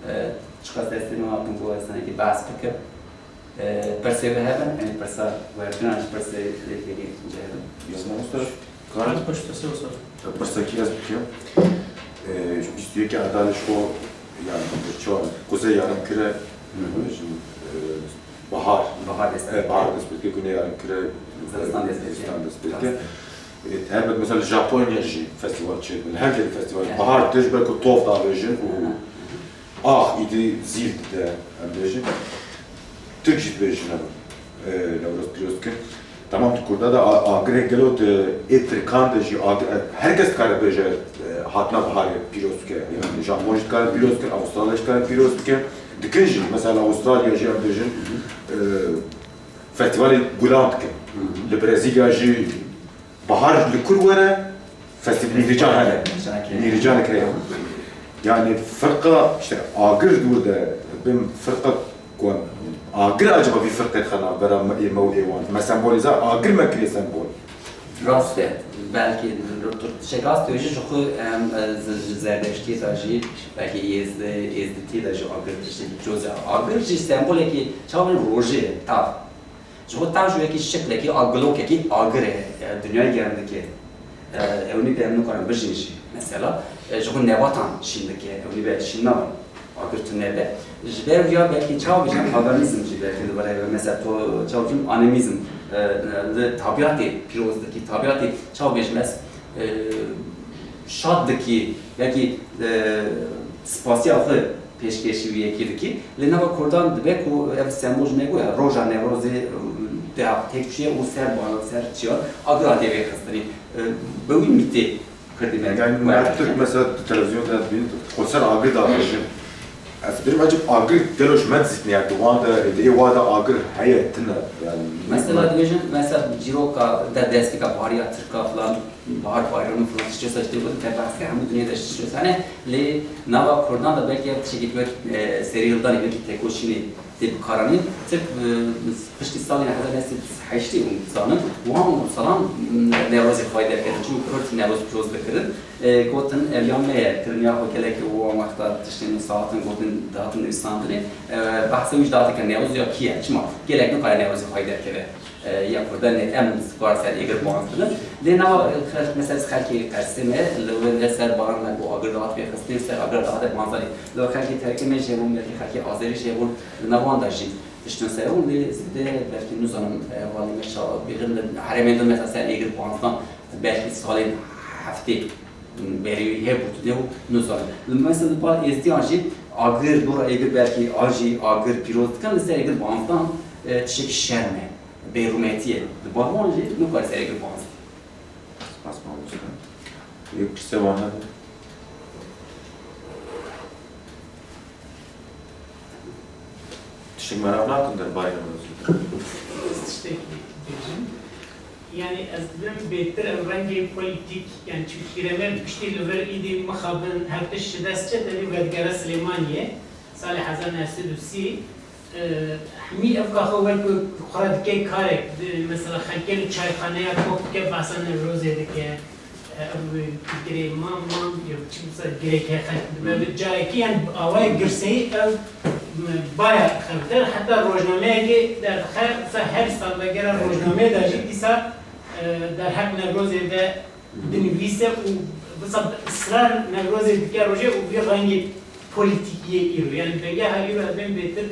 E, çiqas destê min hatin ku ez hinekî behs bikim. E, pirsê we hebin, em ê pirsa we bikin, an jî pirsê lê têgê cihebin. Mamoste, karim? Pirsekî ez bikim. E, bîst û yekê Erdanê ji xwe, yani, çar, kuzey yarım küre, Hı hı. Ji, e, bahar. Bahar dest pê dike. E, bahar dest pê dike, güney yarım küre, Zivistan dest pê dike. Zivistan dest pê dike. Rast. E, helbet mesela Japonya jî festîval çêdibin. Her yerde festîval. Evet. Bahar tê ji ber ku tov davêjin û Hı hı. ax îdî zîl dide, em bêjin. Tirk jî dibêjin ev, e, Newroz pîroz dikin. Tamam, di Kurda de a-, agirê gelo di ê Tirkan de jî agir, e, her kes dikare bêje, e, hatina biharê pîroz dike. Yani Japon jî dikare pîroz dikin, Avustralya jî dikare pîroz dikin. Dikin jî, mesela Avustralya jî em bêjin, e, festîvalê gulan dikin. Hı hı. Li Brezîlya jî bahar li kur were, festîval mîrîcan hene. Mîrîcanek heye. Mîrîcanek heye. Yani firqa, işte agir dûr de, bin firqa ku agir acaba vî firqê dixe navbera me, ê me û ê wan. Me sembolize agir me kiriye sembol. Rast e. Belkî tu tiştek rast dibêjî, ji xwe em, e, ji, ji Zerdeştiyê de jî, belkî Êzdi-, Êzditiyê de jî agir tiştekî coz e. Agir jî sembolekî çawa rojê ye, tav. Ji xwe tav jî wekî şiklekî, a gilokekî agir e, e, dinyayê germ dike. E, ew nîbe em nikarin bijîn jî. Mesela, e, ji xwe nebatan şîn dike, ew nîbe şîn nabin. Agir tune be. Ji ber wî ya belkî çawa bêjin, paganîzm jî belkî li vir hebe. Mesela to çawa bêjim, animîzm, e, e, li tabiatê pîroz dikî, tabiatê çawa bêjim ez, e, şad dikî, belkî, e, spasiya xwe pêşkêşî wî yekê dikî. Lê nava Kurdan dibe ku ev sembol ji me goya roja Newrozê, e, deha têk çûye û ser baran, ser çiyan, agira tê vê xistinê. E, bi wî mîtê Kurdî me. Yani Mert Türk mesela di televîzyonê de dibînin, xwe ser agir davêjin. Ez dibêjim, ecib agir gelo ji me dizîtine, yani di wan de, di ê wa de agir heye, tune, yani. Mesela dibêjin, mesela çîroka de destpêka bihariya Tirka filan, Bahar Bayramı falan tiştê wisa tiştê wisa te behs kir, hemû dinyayê de tiştê wisa hene. Lê nava Kurdan de belkî ev tiştekî wek, e, serî hildanê, wekî tekoşînê tê bikaranîn. Tirk, e, piştî salên hezar neh sed û heştê hûn dizanin, wan salan, m, Newrozê xwayî derketin. Çimkî Kurd Newroz pîroz dikirin. E, gotin, ev ya me ye, kiriniya xwe gelekî wan wexta tiştên wisa hatin gotin, dihatin nivîsandinê. E, behsa wî jî dihate kirin, Newroz ya kî ye? Çima? Gelek nikare Newrozê xwayî derkeve. E, ya Kurdan em dikar ser êgir banz bidin. Lê nava xelk, mesela xelkê Qersê me, li wir ne ser baran me ku agir dihat pê xistin, ser agir dihate banzanê. Li wir xelkê Terkê me jî hebûn, belkî xelkê Azerî jî hebûn, li nav wan de jî tiştin ser hebûn, lê zêde belkî nizanim, e, hevalê me çawa bêxin li herêmên din mesela ser êgir banzdan, belkî salên heftê berê wî hebû, tu ne û nizanim. Li mesela li bar êzdiyan jî agir, dora êgir belkî a jî agir pîroz dikin, li ser êgir banzdan, e, tiştekî şerm e. Bêrûmetiyê. Li bar wan jî nikare ser êgir banz. Spas mamoste. Yek pirsê wan hebe. Tiştek merav nakin derbarê Newrozê? Ez tiştekî bêjim. Yani ez dibim bêtir ev rengê polîtîk, yani çi Pîremêrd piştî li vir îdî mixabin her tişt ji dest çi, devî vedigere Silêmaniyê. Salê hezar neh sed û sî, e, hemî ev kaxo wek ku xwe re dike karek, di, mesela xelkê li çayxaneya kop dike, behsa Newrozê dike. E, ev girê mam, mam, ya çi wisa girêk heye, xelk dibe bi cayekî, yani awayê girseyî ev, m, baya xebitir, heta rojnameyekê derdixe, wisa her sal vegera rojnameyê de jî dîsa, e, derheq Newrozê de dinivîse û wisa bi israr Newrozê dike rojê û vî rengê polîtîkî yê îro. Yani pengeha îro ez bên bêtir,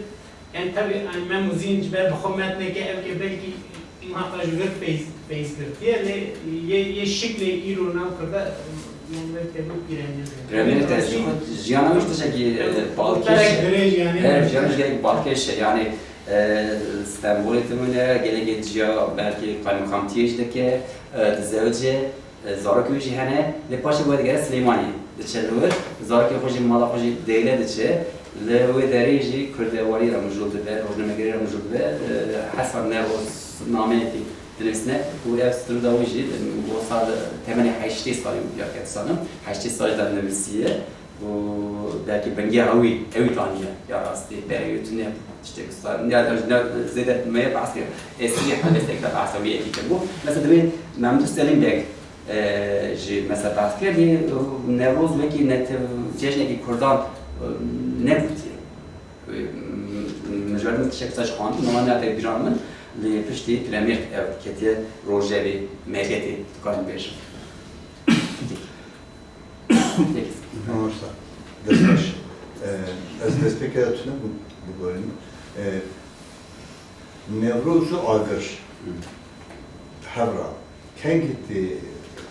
yani tabi, yani me muzîn ji ber bi xwe metneke ev ke belkî muheqqa ji vir feyz, feyz girtiye, lê yê, yê şiklê îro nav Kurda, yani wek te got pîrengî. Pîrengî te ji xwe jiyana wî tiştekî, e, balkêş e. Her jiyana ji gelek balkêş e. Yani, e, Stenbolê dimîne, gelekê ciya belkî qaymeqamtiyê jî dike, e, dizewce. E, zarokê wî jî hene, lê paşê wê digere Silêmaniyê. Diçe li wir, zarokê xwe jî, mala xwe jî dêle diçe. Li wê derê jî kurdewarî re mijûl dibe, rojnamegerî re mijûl dibe. E, hesa Newroznameyekî dinivîsine û ev strûda wî jî, e, wisa temenê heştê salî ya ket sanim. Heştê salî de nivîsiye. û belkî bingeha wî, ew daniye ya rastî, berê wî tune tiştek sar. Ya, ne, zêde me yê behs kir. Êsirî helbestek de behsa wî yekî kiribû. Mesela divê Memdû Selîm Beg, e, jî mesela behs kir. Lê, e, Newroz wekî netew cejnekî Kurdan, e, negotiye. E, m-, m-, Mijarê min tiştek saç xwendî, niha nehate bîran min, lê piştî Pîremêrd ev ketiye rojevê, mebetê, dikarim bêjim. Mamosta, destbaş. Ee, ez destpêkê de tune bû-, biguherînim. Ee, Newroz û agir hev re kengî tê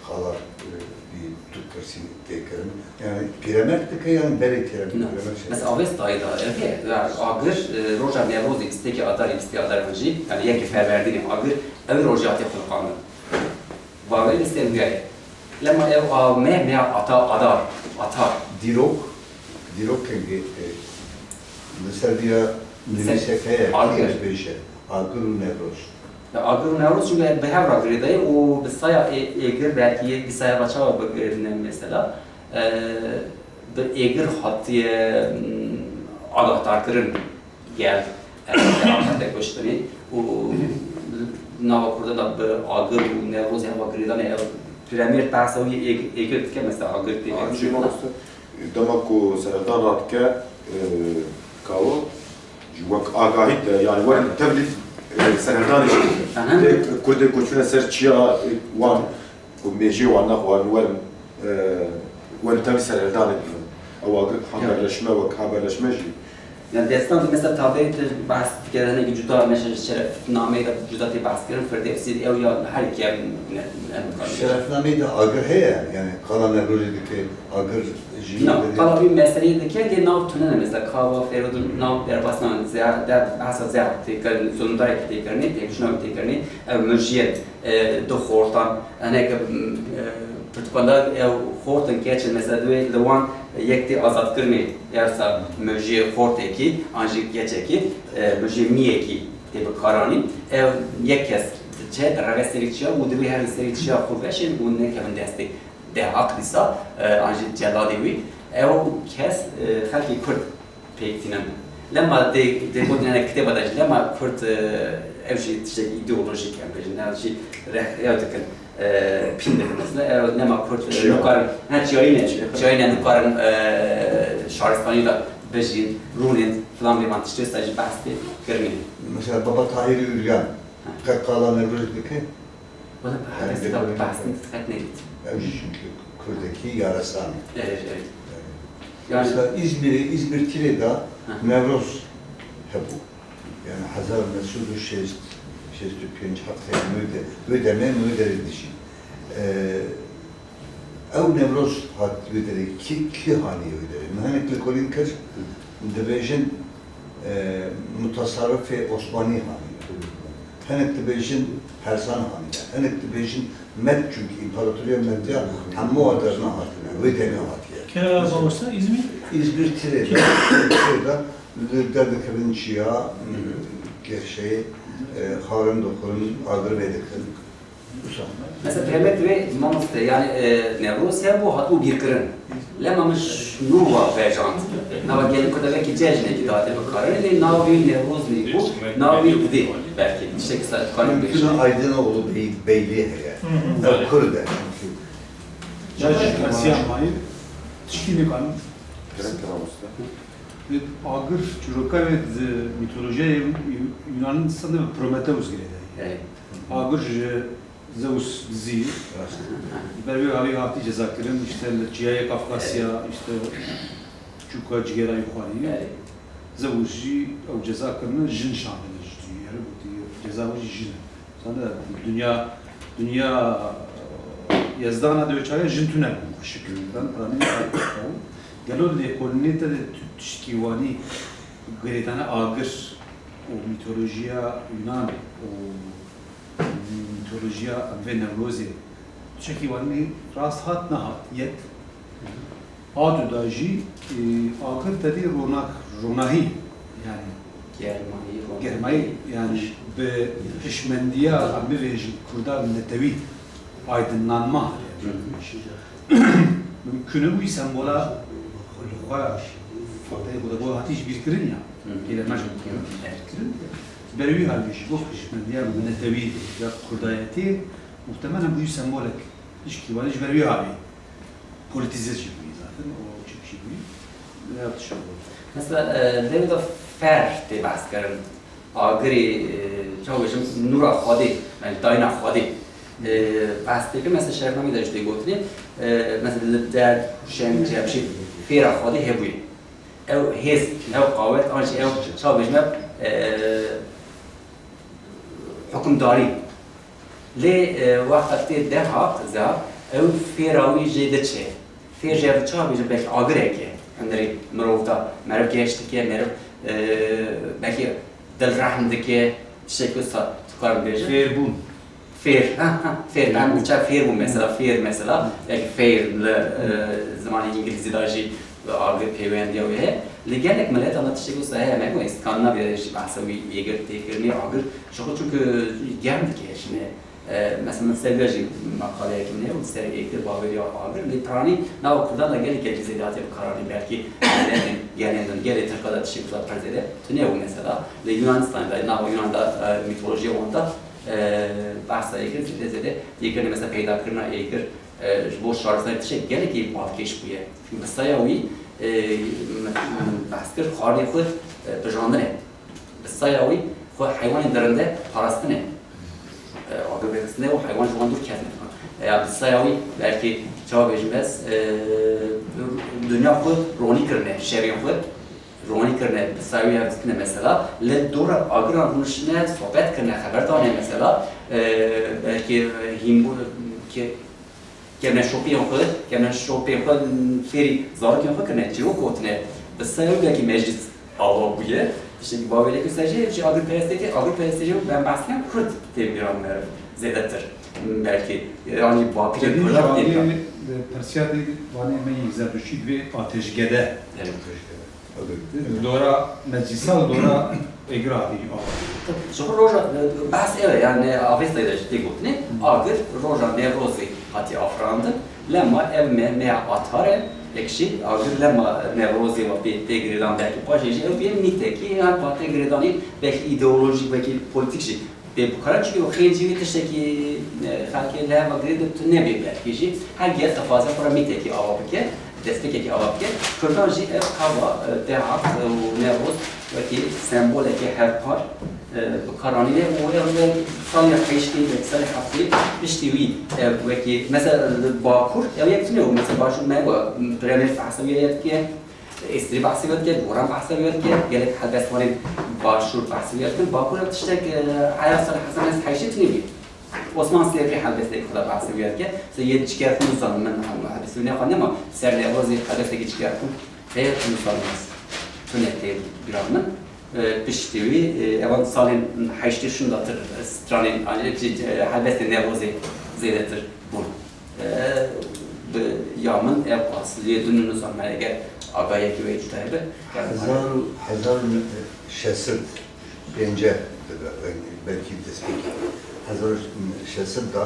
qala, e, vî tu pirsî tê kirin? Yani Pîremêrd dike yan berê Pîremêrd? Na. Pîremêrd şey. Mesela Avestayê de, ev e, yani agir, e, roja Newrozê bîst û yekê Adarê, bîst û yekê Adarê jî, yani yekê Ferwerdînê agir, ew rojê hatiye xulqandin. Bawerî li ser wî ye. Lema ew a me, me ata, adar, atar. Dîrok, dîrok kengê, e, li ser vî ya nivîsek heye, agir. Bêje, agir û Newroz. Ya agir û Newroz çünkü bi hev re girêdayî û bi saya ê-, êgir belkî yê, bi saya ve çawa bigirîne mesela, e, bi êgir hatiye, m, agahdarkirin. Gel, e, afete kuştinê û nava Kurda da bi agir û Newrozê heva girêdanê ev Pîremêrd behsa wî êg-, êgir dike, mesela agir tê. Aa, jî mamoste, dema ku serhildan radike, e, kawo, ji wek agahî de, yani werin tevlî, e, serhildanê jî. Aha. Lê Kurdê ku çûne ser çiya, e, wan, Ku mêjê wan nexwarin werin, e, werin tevlî serhildanê bibin. Ew agir haberleşme wek haberleşme jî. Yani destan mesela tabê tu behs dike hinekî cuda, mesela şerefnameyê de cuda tê behs kirin, Firdevsî ew ya her yekê ne, ne, ne. Şerefnameyê de agir heye, yani qala Newrozê dike, agir jî. Na, qala vî meseleyê dike, lê nav tune ne, mesela Kava, Fêrodûn, nav derbas nabin, zehf, de, behsa zehf tê kirin, zulmdarek tê kirinê, têkoşîna tê kirinê, ev mirjiyê, e, du xortan, Hinek, e, pirtûkandar ew xortin keç in, mesela divê li wan yek tê azadkirinê, ya sa mijiyê xortekî, an jî keçekî, e, mijiyê miyekî tê bikaranîn. Ew yek kes Cih direve serê çiya û divê her li serê çiya xwe veşên û nekevin destê dehaq dîsa, e, an jî celadê wî. Ew kes, e, xelkê Kurd pêk tînin. Lema dê, dê gotin, yani kitêba de jî lema Kurd, e, ew jî tiştek îdeolojîk em bêjin, ew jî rexneya dikin, e, pîn dikin. Mesela ew nema Kurd, e, Çiya. Nikarin, ha, çiyayî ne, çiyayî ne, nikarin, e, şaristanî de bijîn, rûnên, filan bêvan tiştê ser jî behs tê kirinê. Mesela Baba Tahîrê Uryan, qet qala Newrozê dike? Wala bi hedefê de behs qet nedît. Ew jî çünkü Kurdekî yaresan e. Evet, evet. Yani mesela İzmir'e, İzmir Tire'de Hı. Newroz hebû. Yani hezar neh sed û şêst, şêst û pênc, heft wê de, wê demê wê derê dijî. Ee, ew Newroz hat wê derê, kî, kî hanî wê derê? Min hinek lêkolîn kir, dibêjin, e, mutasarrifê Osmanî hanî. Hinek dibêjin Persan hanî. Hinek dibêjin Med, çünkü împaratoriya Mediya hemû wa derna hatine. Wê demê hatiye. Kera mamosta, İzmir? İzmir Tire'de, Tire'de li derdikevin çiya, gerçeği, e, xwarin dixwin, agir vedikin. Mesela peymê divê mamoste, yani, e, Newroz hebû, hatibû bîrkirin. Lema min ji nû wa vejand. Nava gelê Kurda belkî cejnekî dihate bikarin, lê navê Newroz nîbû, navê divê belkî tiştekî ser dikarin bêjin. Mümkün Aydınoğlu Bey, Beyliği heye. Hı hı. Ev Kurd e çünkü. Ya ji Asiya Mahir, tişkî nikarin. Gerek kira usta. Agir çîroka wê di mîtolojiyayê Yûnan sende bi Prometheus girêdayî. Evet. Agir ji Zeus dizî, rast e. Ber wê havî hatî cezakirin, işte li çiyayê Kafkasya, işte çûka cigêra wî xwarî. Evet. Zeus jî ew ceza kirine, jin şandine ji duyê, gotî ceza wî jî jin e. Sende dinya, dinya, e, yezdana de çare jin tune bû, şikir. Ben piranî gelo lêkolînê te de tu tişkî wanî girêdane agir û mîtolojiya Yunan û mîtolojiya em vê Newrozê tiştekî wanî rast hat nehat yek. A du da jî, e, agir tevî ronak, ronahî, yani germayî, ronahî. Germayî, yani bi hişmendiya, em bivêjin, Kurda netewî, aydınlanma. Hı hı. Mümkün e wî sembola li xwe, fatayê ku de bo hatî ji bîr kirin ya, Hı hı. kêleme ji bîr kirin. Ber wî havî ji bo hişmendiya netewî ya Kurdayetê, muhtemelen bûyî sembolek tişkî wanî ji ber wî havî. Politize jî bûyî zaten, o çi jî bûyî. Ya tişt bû. Mesela, e, lê de fer tê behs kirin. Agirê, e, çawa bêjim, nûra Xwedê, yani dayîna Xwedê. E, behs tê kir, mesela şerefnameyê de jî tê gotinê, e, mesela li derd, şeng, cem, şî, fêra Xwedê hebûye. Ew hêz, ew qawet, an jî ew, çawa bêjim, e, hukimdarî. Lê, e, wexta tê dehaq, zehaq, ew fêra wî jê diçe. Fêr jê ev çawa bêjin, belkî agirek e. Hundirê mirov da, meriv geş dike, meriv, e, belkî dilrehm dike, tiştek wisa tu karin bêjin. Fêrbûn. Fêr, ha, ha, fêr. Fêrbûn. Em çav fêr bûn mesela, fêr mesela, belkî fêr li, e, zimanê îngilîzî de jî agir pêwendiya wê heye. Li gelek miletan de tiştek wisa heye, me got, Skandinavya jî behsa wî êgir tê kirinê, agir. Ji xwe çunku germ dike, şine. E, mesela min ser vê jî meqaleyekî min heye û ser êgir bavêriya agir. Lê piranî nava Kurdan de gelek gelek zêde hatiye bikaranîn. Belkî gelên din, gelê Tirka de tiştê wisa pir zêde tune bû mesela. Lê Yunanistanê de, nava Yunan de, e, mîtolojiya wan de, e, behsa êgir zêde zêde tê kirinê. Mesela peydakirina êgir, e, ji bo şaristanê tiştek gelekî balkêş bûye. Bi saya wî, e, min, min behs kir, xwarinê xwe, e, pijandine. Bi saya wî xwe heywanên derinde parastine. E, agir vêxistine û heywan ji wan dûr ketine. E, ya bi saya wî belkî çawa bêjim ez, e, dinya xwe ronî kirine, şerên xwe ronî kirine, bi saya wî hev dîtine mesela. Li dora agiran rûniştine, sohbet kirine, xeber dane mesela. E, belkî hîn bû, ke-, Kevneşopiyên xwe, kevneşopiyên xwe fêrî zarokên xwe kirine, çîrok gotine. Bi saya wî belkî meclîs ava bûye. Tiştekî bavêreke ser jê, ji agirperestê tê, agirperestê jê ben behs dikim, Kurd tê bîra meriv zêdetir. Belkî, yanî bapîrê Kurdan tê. Persiya de vanê me yê Zerduştî divê ateşgede. Evet. Dora meclîsa û dora Pêgirê avê. Ji xwe roja, behs ew e, yani Avestayê de jî tê gotinê, agir roja Newrozê hatiye afirandin, lema ev me, meya atar e, yek jî agir lema Newrozê ve pê tê girêdan, belkî paşê jî ew bê mîtekî, yan pa tê girêdanê belkî îdeolojîk, belkî polîtîk jî pê bikare, çunke ew xêncî wî tiştekî, e, xelkê li heva girê de tu nebê, belkî jî her giya dixwaze xwe re mîtekî ava bike, destpêkekî ava bike. Kurdan jî ev qaba, e, Dehat û Newroz wekî sembolekê hevpar, e, bi kar anîne û ew li salê heştê, salê heftê piştî wî, e, wekî, mesela, li Bakur ew yek tune bû, mesela, Başûr me wa Piremeş behsa wî ye dike, Êstirî behsa wî ye dike, Goran behsa wî ye dike, gelek helbestvanên Başûr behsa wî ye dikin. Bakur ew tiştek, e, heya salê hezar neh sed heştê tune bû. Osman Sêrî helbestekî xwe de behsa wî ye dike. Mesela, yên Çikerxûn zanim min, helbestê wî nexwendin, ama ser Newrozê helbestekî Çikerxûn heye, hûn zanin ez tune tê bîra min. E, piştî wî, e, evan salên heştê şûndatir stranên, e, helbestên Newrozê zêdetir bûn. E, bi ya min ev qas lê din nizanim, eger agahiyekî wê cuda hebe. Hezar û, hezar û şeş sed pêncî dibe, belkî destpêkê hezar û şeş sed de,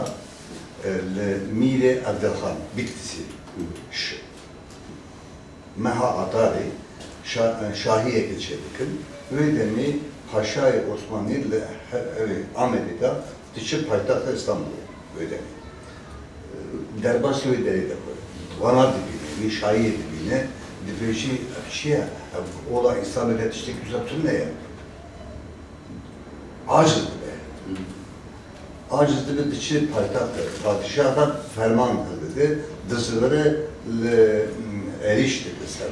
e, li Mîrê Evdelxan, Bitlisê, ş-, meha Atarê şa-, şahiyekê çêdikin. Wê demê Paşayê Osmanî li he-, ew ê Amedê de diçe paytexta Îstanbulê wê demê. Derbasî wê derê de xwe wana dibîne, wî şahiyê dibîne, dibêjî, ev çi ye? Ev ola Îslamê de tiştekî wisa tune ye. Aciz dibe. Aciz dibe, diçe paytextê padîşah de ferman dide, dizivire li, êrîş dike ser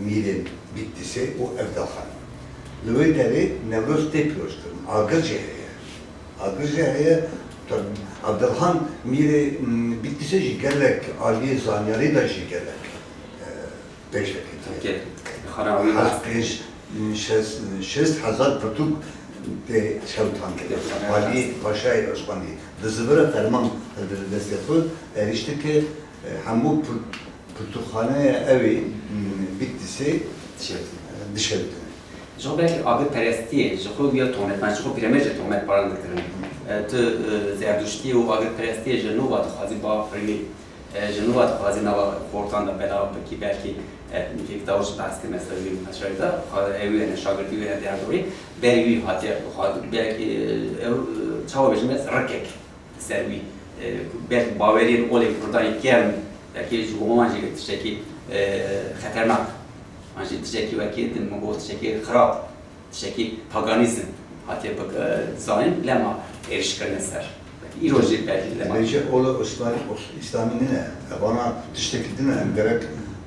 mîrên Bitlisê û Evdelxanê. Li wê derê Newroz tê pîrozkirin. Agir jî heye. Agir jî heye. Evdelxan mîrê, m, Bitlisê jî gelek aliyê zanyarî de jî gelek, e, pêşvekî tê. Peki, xanawî Hez-, pêş, m, şêst, şêst hezar pirtûk tê şewitandin. Peki, xanawî Aliyê Paşayê Osmanî dizivire, ferman dide destê xwe, êrîş dike, e, hemû pir-, pirtûkxaneya ew ê, m, Bitlisê, dişewitîne. Dişewitîne. Ji xwe belkî agirperestiyê, ji xwe ya tohmetbaran, ji xwe pîremecê tohmetbaran dikirin. E, tu, e, zerduştiyê û agirperestiyê ji nû ve dixwazî biafirînî, e, ji nû ve dixwazî nava xortan de belav bikî, belkî, e, hinkê kitabo jî behs kir, mesela wî meşayê de, xwe ew wê ne şagirtî wê ne derdorî, berî wî hatiye, xwe belkî, e, ew, e, çawa bêjim ez, rikek ser wî, e, belkî baweriyên olên Kurdan yên kevn, belkî ji bo wan jî tiştekî, e, xeternak, an jî tiştekî wekî din min got, tiştekî xirab, tiştekî paganîzm hatiye bi, e, zanîn, lema êrîş kirine ser. Belkî îro jî belkî lema. Dibêje ola Osmanî, Os-, Îslamî nîne, evana tiştekî din e, em gerek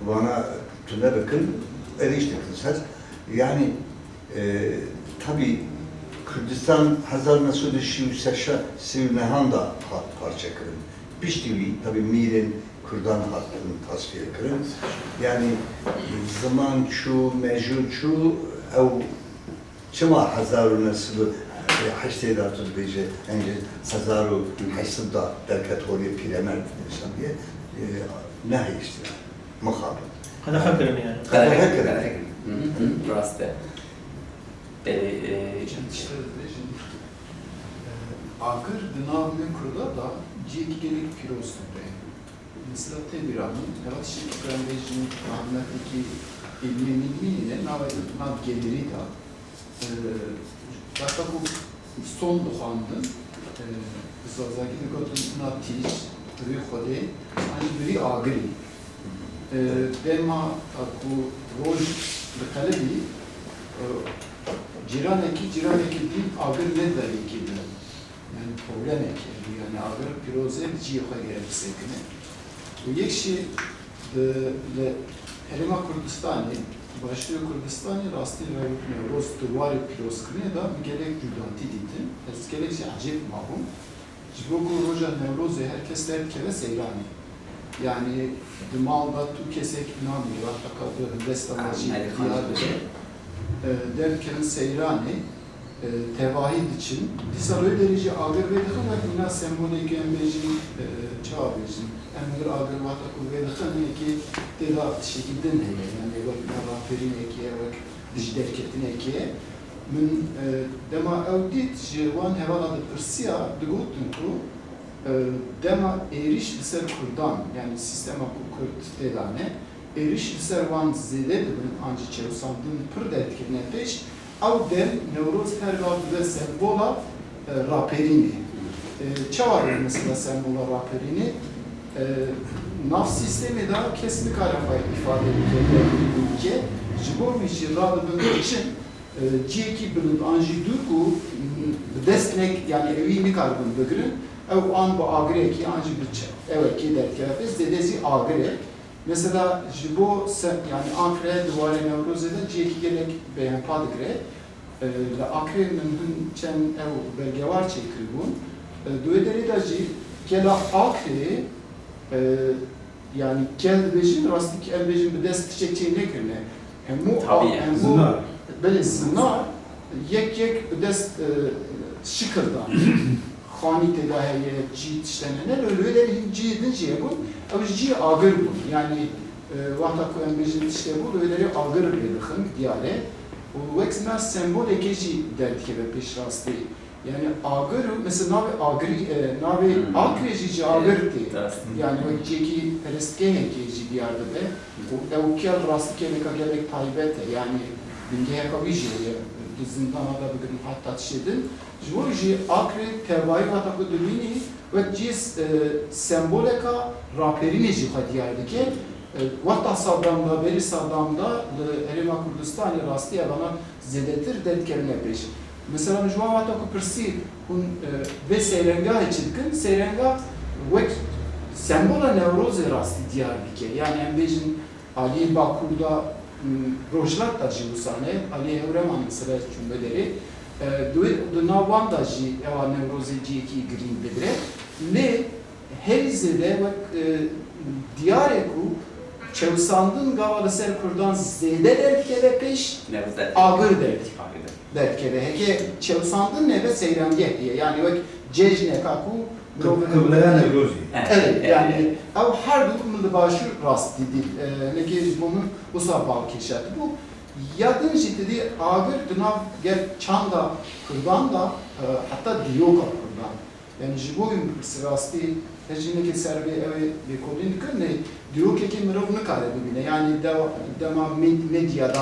vana tune bikin, êrîş dikin ser. Yanî, E, tabî Kurdistan hezar neh sed û sî û sê, sî û nehan de hat parçekirin. Piştî wî, tabî mîrên Kurdan hatin tasfiye kirin. Yanî ziman çû, mejû çû, ew çima hezar û neh sed û heştê de tu dibêje, hezar û heşt sed de derket holê pîremerd, e, nehiştine. Mixabin. Qedexe kirin yani. Qedexe kirin. Qedexe kirin. Hı hı, rast e. Belê, e, Çend tişt ez bêjim. E, agir di nav me Kurda da cihekî gelek pîroz tune ye. Mesela tê bîra min, eva tiştekî ku em bêjin, malûmetekî îlmî mîlmî nîne, nav, nav gelêrî de, e, wexta ku son dixwandin, e, bi zazakî digotin na tîj, bi vî Xwedê, an jî bi vî agirî. E, dema ku roj diqelibî, e, cîranekî, cîranekî dî agir nedibe yekî din. Yani problemekê bû, yani agir pîrozê di cihê xwe gerek bisekine. Û yek jî di, li Herêma Kurdistanê, Başûrê Kurdistanê rastî Rewît Newroz di warê pîrozkirinê de min gelek cûdantî dîtin. Ez gelek jî ecêb mabûm. Ji bo ku roja Newrozê her kes derdikeve seyranê. Yanî di mal de tu kesek namîne, wexta ku tu helbesta me jî diyar dibe. E, derdikevin seyranê, e, tevahî diçin. Dîsa wê derê jî agir vê dixin, wek mîna sembolekê em bêjin, e, çawa bêjin? Em li vir agir wexta ku vê dixin, yekê tê de tiştekî din heye. Yanî wek mîna raperînekê ye, wek dijderketinekê ye. Min e, dema ew dît, ji wan hevala dipirsiya, digotin ku e, dema êrîş li ser Kurdan, yanî sîstema ku Kurd tê de ne, êrîş li ser wan zêde dibin an jî çewsandin pir derdikevine pêş, ew dem Newroz her gav dibe sembola e, raperînê. E, çawa dibe mesela sembola raperînê? E, nav sîstemê de kes nikare xwe îfade bike, bike. Ji bo wî jî radibin diçin, e, cihekî bilind an jî dûr ku bi dest nek, yanî ew wî nikaribin bigirin, ew an bi agirekî an jî bi ç-, ewekê derkeve pêş, zêde jî agir e. Mesela ji bo se-, yanî Ankre di warê Newrozê de cihekî gelek bêhempa digire. E, li Akrê min hin çend ew belgewar çêkiribûn. E, di wê derê de jî gela Akrê, e, yanî gel dibêjin, rastî em bêjin bi dest tiştek çê nekirine. Hemû Tabî. Hemû Zinar. Belê zinar yek yek bi dest, e, şikil dan. Xanî tê de heye, cî tiştene ne, li wê derê hin cihê din jî hebûn, ew ji cihê agir bûn. Yanî, e, wexta ku em bêjin tiştê bû, li wê derê agir lê dixin, diyar e. Û wek zinar sembolekê jî derdikeve pêş rastî. Yanî agir û, mesela navê agirî, e, navê Hmm. Akrê jî ji agir tê. Rast. Yanî wek cihekî perestgehekê jî diyar dibe. Û ew kel rastî kêleka gelek taybet e. Yanî bingeheka wî jî heye. Di zindana de bigirin heta tiştê din. Ji bo jî Akrê tevayî wexta ku dibînî, wek cihê, e, semboleka raperînê jî xwe diyar dike. E, wexta Saddam de, berî Saddam de li Herêma Kurdistanê rastî evana zêdetir derdikevine pêş. Mesela min ji wan wexta ku pirsî hûn, e, vê seyrengahê çi dikin, seyrengah wek sembola Newrozê rastî diyar dike. Yanî em bêjin aliyê Bakur de, m, Rojhilat de jî wisa ne, aliyê Hewreman mesela çûn vê derê. E, di wê, di nav wan de jî ewa Newrozê cihekî girîng digire. Lê herî zêde wek, e, diyar e ku çewsandin gava li ser Kurdan zêde derdikeve pêş, Newroz derdikeve. Agir derdikeve. Agir derdikeve. Heke çewsandin nebe seyrangeh diye. Yanî wek cejneka ku mirov Qibleya Newrozê. Evet, evet, yanî ew her du min li başûr rast dî. E, hinekê ji bo min wisa balkêş hatibû. Ya din jî tu dî agir di nav ger çanda Kurdan de, e, heta dîroka Kurdan. Yanî ji bo wî min pirsî rastî, her jî hinekê ser vê ew ê lêkolîn dikirinê, dîrokekê mirov nikare bibîne. Yanî dewa-, dema med-, medya de,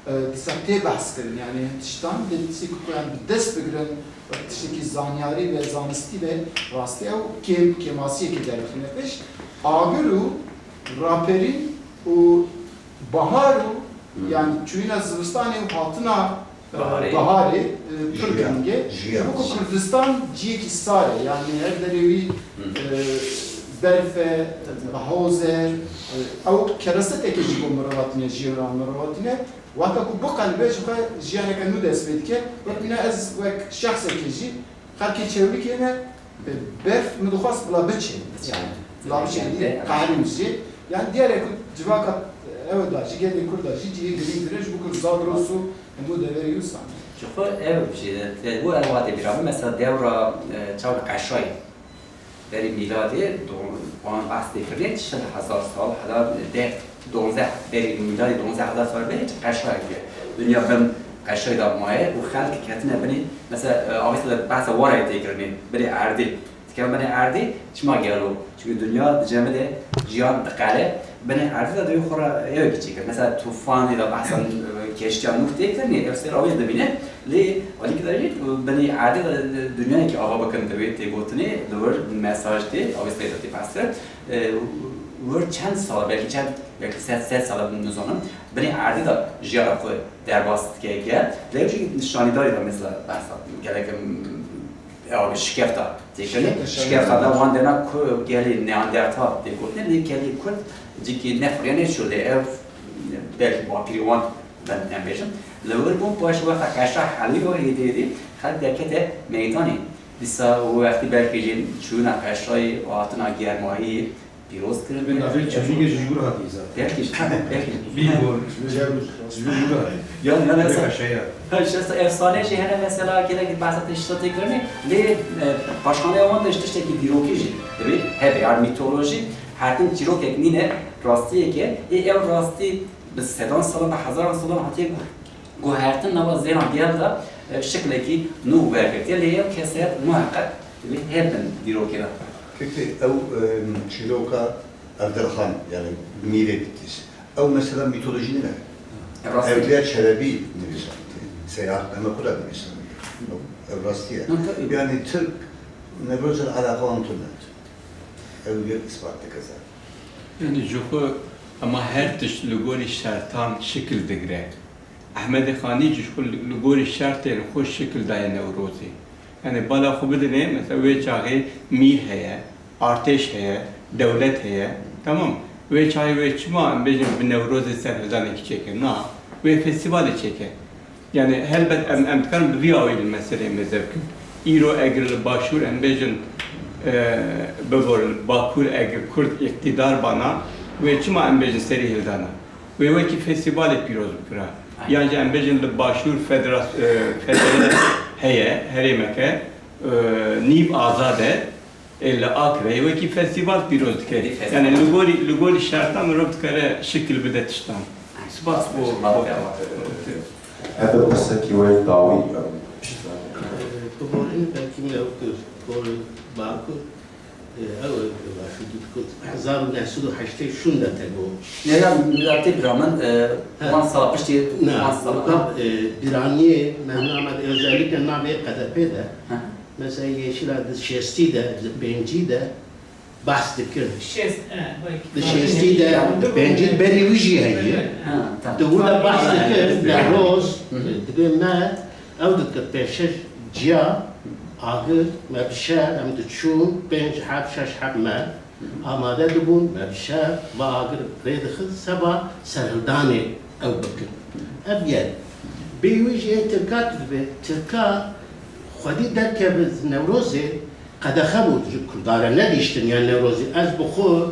e, dîsa tê behs kirin. Yanî hin tiştan lê tiştekî ku em bi dest bigirin, wek tiştekî zanyarî ve zanistî ve rastî ew kêm, kêmasiyekê derxîne pêş. Agir û raperîn û bahar û Hmm. yanî çûyîna zivistanê û hatina, e, Baharê. Baharê, e, pir Jiya. Giring e. Jiya. Ji bo ku Kurdistan ciyekî sar e, yanî her derê wî, Hmm. e, berf e, hoz e, e, ew kereseteke ji bo mirovatîne, jiyana mirovatîne. Wexta ku biqelibe ji xwe jiyaneke nû dest pê dike, wek mîna ez wek şexsekê jî xelkê Çewlikê me, e, berf min dixwest bila biçe. Biçe. Bila biçe, Yanî, dî, qehrîm jî. Yanî diyar e ku civaka, e, ew da jî, gelê Kurd da jî cihê girîng dire ji bo ku Zagros û hemû deverê wisa ne. Ji xwe ew jî, te bo ew hatê bîra min, mesela dewra, e, çawa Qeşayê. Berî mîladê, do-, wan behs tê kirinê, çend hezar sal, heda deh, duwazdeh, berî mîladê duwazdeh hezar sal berî Qeşayê diye. Dinya bin Qeşayê de maye û xelk ketine binê, mesela, e, Avesta de behsa Warayê tê kirinê, binê erdê. Dikeve binê erdê, çima gelo? Çünkü dinya di cem de jiyan diqele, binê erdê de divê xwe re yekî çêkir. Mesela tufanê de behsa, e, keştiya Nuh tê kirinê, ev ser avê dibîne. Lê alîkî de jî binê erdê de dinyayekî ava bikin divê tê gotinê, li wir mesaj tê, Avestayê de tê behs kirin. E, wir çend sal, belkî çend, belkî sed, sed sal, nizanim, binê erdê de jiyana xwe derbas dike. Lê ew jî şanîdarî de mesela behsa gelek, em, ya şikefta tê kirin. Şikefta, Şikefta de şanîdarî. Wan dena ku gelê Neandertal tê gotinê, lê gelê Kurd cîkî ne firya ne çû lê ev belkî bapîrê wan ben em bêjin. Li wir bûn paş wexta Qeşa helî û êdî êdî xelk derkete meydanê. Dîsa wextî belkî jî çûna Qeşayê û hatina germayî pîroz kirin. Bi navê Çewlîgê jî ji wir hatî zaten. Belkî, belkî. Bîbor, ji wir, ji wir hatî. Yan, yan, Bi mesela, Qeşaya. Ha, işte, efsane jî hene mesela, gelek behsa tişta tê kirinê, lê, e, paşxaneya wan de ji tiştekî dîrokî jî divê hebe, yani mitolojî, her tim çîrokek nîne, rastiyek e, ê ew rastî bi sedan salan, bi hezaran salan hatiye gur-, guhertin nava zêna gel de, e, şiklekî nû wergirtiye. Lê ew kesayet muheqeq divê hebin dîrokê de. Kekê ew, e, çîroka Evdirxan, yani mîrê Bitlis. Ew mesela mitolojî nîne. Ev rastî. Evliya Çelebî nivîsandî. Seyahatname xwe de nivîsandî. Ew rastî ye. No, tabii. Yani Tirk Newroz re eleqa wan tune. Ew yek îspat dike zaten. Yani ji xwe ema her tişt li gorî şertan şikil digire. Ehmedê Xanî jî ji xwe li, li gorî şertên xwe şikil daye Newrozê. Yani bala xwe bidinê, mesela wê çaxê mîr heye, artêş heye, dewlet heye. Tamam. Wê çaxê wê çima em bêjin bi Newrozê serhildanekî çêke? Na. Wê festîvalê çêke. Yani helbet em, em dikarin bi vî awayî li meseleyê mêze bikin. Îro egir li Başûr em bêjin, e, bibor li Bakur egir Kurd îqtîdar bana, wê çima em bêjin serî hildana? Wê wekî festîvalê pîroz bikira. Aynen. Yan jî em bêjin li Başûr federas-, e, federe heye, herêmeke, e, nîv azad e, ê li Akreyê wekî festîval pîroz dike. Wekî festîval. Yani li gorî, li gorî şertan mirov dikare şikil bide tiştan. Aynen. Spas bo, bo, bo. Hebe pirsekî we dawî, em, pişta. Biborîn belkî me ew kir, Bakur, e, ew, e, Başûr dikut. Hezar û neh sed û heştê şûn de te got. Ne ya, milatê bira min, e, He. wan sala piştî, Ne, wan sala. Weka, e, bîraniyê Mehmet Amed, özellikle navê K D P de, He. mesela Yeşila di şêstî de, di pêncî de, Behs dikin. Şêst, e, belkî. Di şêstî de, pêncî berî wî jî heye. Ha, tamam. Di wir de behs dikin, Newroz, Hı hı. dibê me, ew dikir pêşeş ciya, agir, me bi şev, em diçûn, pênc heb, şeş heb me amade dibûn, me bi şev, va agir rê dixist, seba serhildanê ew bikin. Ev yek. Bê wî jî ê Tirka tu dibê, Tirka xwedî derkeve Newrozê, Qedexe bû ji Kurda re nedîştin, yani Newrozî. Ez bi xwe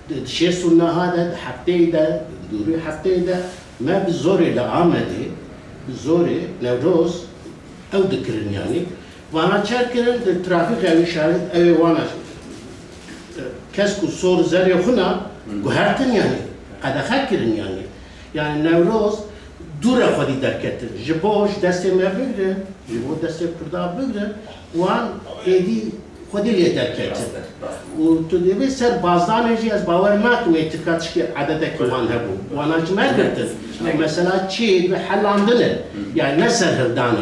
di, di şêst û neha de, di hefteyê de, dûrî hefteyê de me bi zorê li Amedê, bi zorê Newroz ew dikirin yani. Vana çer kirin, di trafîk ew şarit, ew ê wana, e, kesk û sor zerê xwe na guhertin yani. Qedexe kirin yani. Yani Newroz dû re xwedî derketin. Ji bo ji destê me bigrin, ji bo destê Kurda bigrin, wan êdî xwedî lê derketin. Rast e, rast e. Û tu dibê ser bazdanê jî ez bawer nakim ê Tirka tişkî ededekî wan hebû. Wana ji me girtin. Ew mesela çi dibe helandin e. Yani ne serhildan e,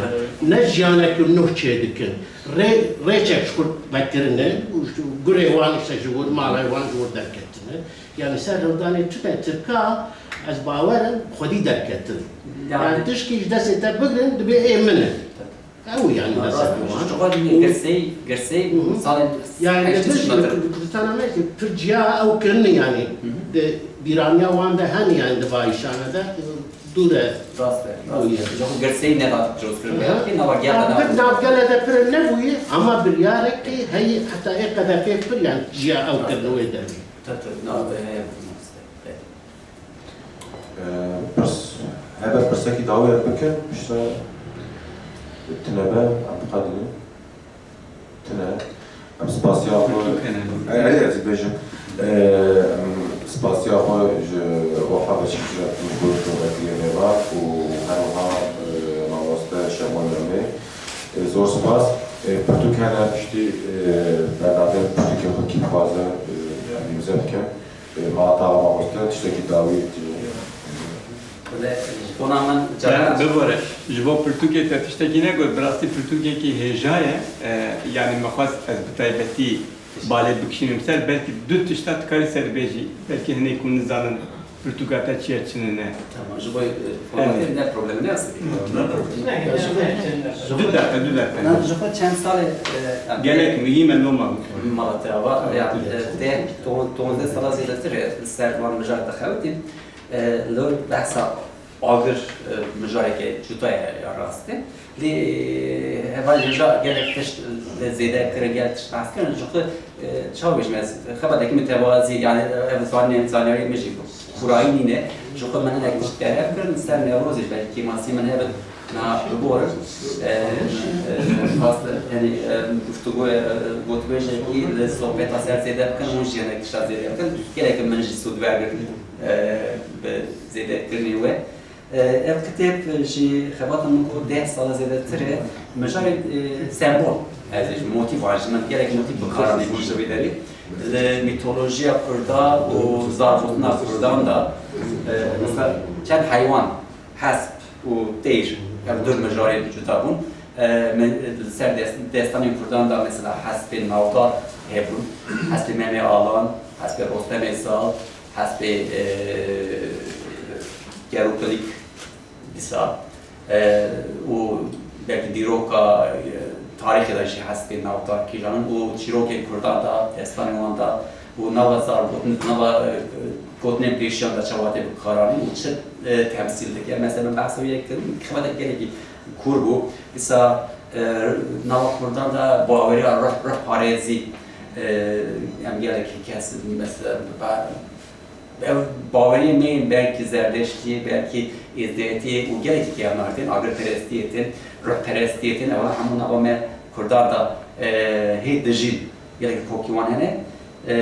ne jiyanek nuh çê dikin. Rê, rêçek ji xwe vekirine, û ji gurê wan işte ji wir, malay wan ji wir derketine. Yani serhildanê tune Tirka, ez bawer im, xwedî derketin. Yani Yani tişkî ji destê te bigrin, dibê ê min e. Ew yani mesela wan. Ji xwe dibê girsey, girsey Hı hı. salên Yani heştê li sed Kurdistana me ki pir ciya ew kirine yani. Hı hı. Di bîraniya wan de hene yani di vayîşana de dûr e. Rast e, rast e. Bûye. Ji xwe girsey nehat pîrozkirin Hı hı. belkî nava gel de Navgel, nava. Navgele de pir nebûye, ama biryarek ki heyî heta ê qedefê pir yani ciya ew kirine wê derê. Tabii, tabii. Nava heye. Ee, pirs, hebe pirsekî dawî em bikin, piştre tune be, em biqedînin. Tune. Em spasiya xwe Pirtûk hene. Erê, erê, ez ê bêjim. Ee, em spasiya xwe ji Wafa Beşîkçî re dikim ji bo rûnetiya mêvan û her wiha, e, mamoste Şemal Memê. E, zor spas. E, pirtûk hene piştî, e, bernavê pirtûkê xwe kî dixwaze, e, em îmze bikin. E, ma tawa mamoste tiştekî dawî tîne. Wele, ji bona min Ya, cara bibore, ji bo pirtûkê te tiştekî negot, bi rastî pirtûkekî hêja ye. E, yani me xwest ez bi taybetî balê bikişînim ser, belkî du tişta dikarî ser bêjî, belkî hinê ku nizanin pirtûka te çi ye, çi ne. Tamam, ji bo, e, formatê Evet. ne problemi ne aslında. Du dakika, du dakika. Na, ji xwe çend salê, e, em Gelek mühîm e, loma. Mala te ava, ya, e, te ton-, tonzdeh sala zêdetir e, li ser van mijar dixewitî. E, li behsa agir, e, mijareke cuta ye, ya rast e. Lê, e, heval hêja gelek tişt, e, zêde kirin, gelek tişt behs kirin. Ji xwe, e, çawa bêjim ez, xebatekî mitewazî, yani, e, ev zanî-, zanyariyê min jî xurayî nîne. Ji xwe min hinek tişt derhev kirin, li ser Newrozê belkî kêmasî min hebe. Na bibor, e, e, xwest, yani, e, guftûgoyê, e, gotûbêjekî li sohbeta ser zêde bikin, hûn jî hinek tişta zêde bikin. Gelek min jî sûd wergirt, e, bi zêdekirinê we. Ev kitêb jî xebata min ku deh sala zêdetir e, mijarê, e, sembol. Ez ê ji motîf, ji min gelek motîf bi kar anî bûn ji vê derê. Li mîtolojiya Kurda û zargotina Kurdan de, e, mesela çend heywan, hesp û teyr, ev du mijarê cuda bûn. E, me, li ser des-, destanên Kurdan de mesela hespên navdar hebûn. Hespê Memê Alan, hespê Rostemê Zal, hespê, e, Geropilik dîsa, e, û belkî dîroka, e, tarîxê de jî hespê navdar kîjan in û çîrokên Kurdan de, destanên wan de û nava zargotin, nava, e, gotinên pêşiyan de çawa tê bikaranîn û çi, e, temsîl dike. Mesela min behsa wê yek kirin, xebatek gelekî kûr bû. Dîsa, e, nava Kurdan de baweriya ruh, ruhparêzî, e, em gelekî kes, mesela, ba-, Ev baweriyên me yên belkî zerdeştiyê, belkî êzdiyetiyê û gelekî kêmnarî tên, agirperestiyê tên, ruhperestiyê tên, ewana hemû nava me Kurdan de, e, hê dijîn. Gelekî kokî wan hene. E,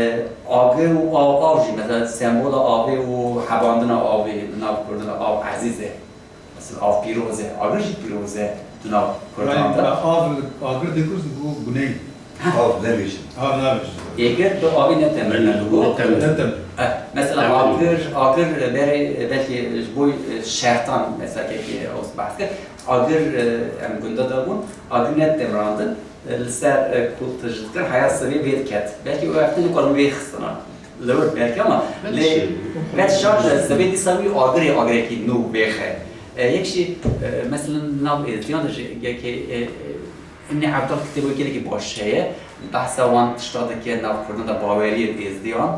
agir û av, av jî, mesela sembola avê û hebandina avê li nav Kurdan de av ezîz e. Mesela av pîroz e, agir jî pîroz e di nav Kurdan de. Yanî, av, agir digot ku guney. Heh. Av nebêjin. Av nabêjin. Êgir bi avê ne temir ne digot. Ne temir. Ne temir. Eh, mesela Temir. agir, agir berê belkî ji bo, e, şertan mesela kekê ew behs kir. Agir, e, em gunda de bûn. Agir ne temirandin. E, li ser, e, ku tu ji dikir heya sivê vê diket. Belkî o wextê nikar wê xistina. Li wir belkî ama Belkî lê şey. Belkî şart e, sibê dîsa wî agirê agirekî nû bêxe. E, yek jî, e, mesela nav êzdiyan de jî yekê, e, e, Îbnî Evdal kitêbo gelekî baş heye. Behsa wan tişta dike nav Kurdan de baweriyên êzdiyan.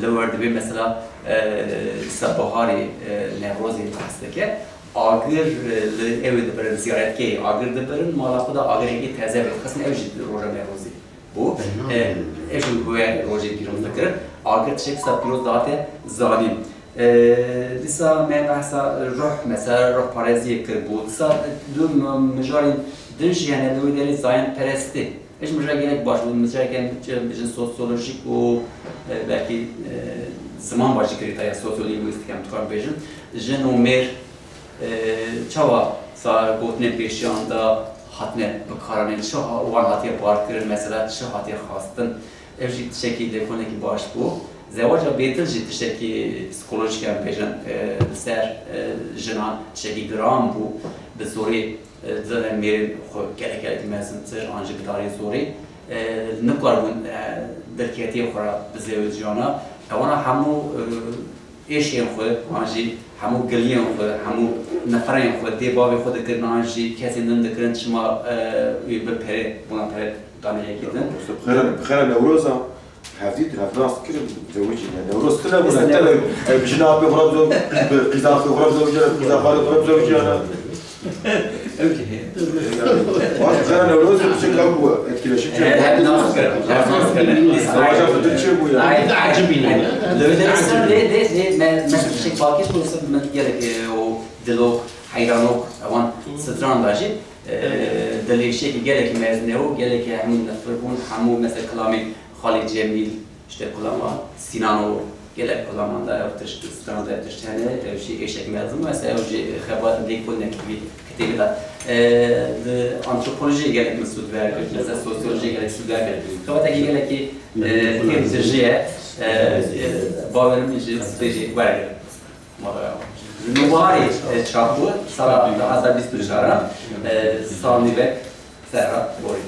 Li wir dibê mesela, e, dîsa biharê, e, Newrozê behs dike. Agir, e, li ew ê dibirin ziyaretkeyê agir dibirin, mala xwe de agirekî teze vê dixistin, ew jî roja Newrozê. bû. Hı hı. E, ev jî wê rojê pîroz dikirin. Agir tiştek dîsa pîroz dihate zanîn. E, dîsa me behsa ruh, mesela ruhparêziyê kiribû. Dîsa du m-, mijarên din jî hene li wê derê zayenperestî. Ev jî mijara gelek baş bû. Mijareke em bijin sosyolojik û, e, belkî, e, ziman baş jî kirîta ya sosyolîngwîstîk em dikarin bêjin. Jin û mêr E, çawa sa gotinên pêşiyan de hatine bikaranîn, çi ha-, wan hatiye barkirin, mesela çi hatiye xwestin, ev jî tiştekî lêkolînekî baş bû. Zewaca bêdil jî tiştekî psîkolojîk em bêjin, e, li ser, e, jinan tiştekî giran bû. Bi zorê, e, dizane mêrên xwe gelek gelek mezintir an jî bi darê zorê, e, nikaribûn, e, dilketiyê xwe re bizewiciyana. Ewana hemû, e, êşên xwe, an jî hemû giliyên xwe, hemû nifirên xwe dê bavê xwe dikirin, an jî kesên din dikirin, çima, e, wî bi perê, bona perê dane yekî din. Bi xêra, bi xêra Newroza hevdî hevnas kirin, zewicî ne. Newroz tune bû, ne tune. Ev bi jina apê xwe re bi qîza apê xwe re zewicî ne, bi qîza xalê xwe re zewicî ne. Ew jî heye. Wan xera Newrozê bi şekla ku etkileşim çê. He, he, nas kir. Nas kir. Savaşa bi çê bû ya. Ay, ecibîne. Li wê derê ser dê, dê, dê, me, me tiştek pakêt bû, min gelek, e, o dilok, heyranok, ewan stran da jî, e, dilêşiyekî gelekî mezin e û gelekî hemû nifir bûn, hemû mesela kilamên Xalê Cemîl, işte kulama Sinan û gelek kulaman da ev tişt, stran da ev tişt hene, ev jî êşek mezin bû, mesela ew jî xebat lêkolînekî vî kitêbê de, e, di antropolojiyê gelek min sûd wergirt, mesela sosyolojiyê gelek sûd wergirt. Xebatekî gelekî, e, kêm tijî ye, e, e, bawerim jî spê jî wergirt. Nûbiharê, e, çap bû, sala du hazar bîst û çar, e, sal nîvek ser re borî.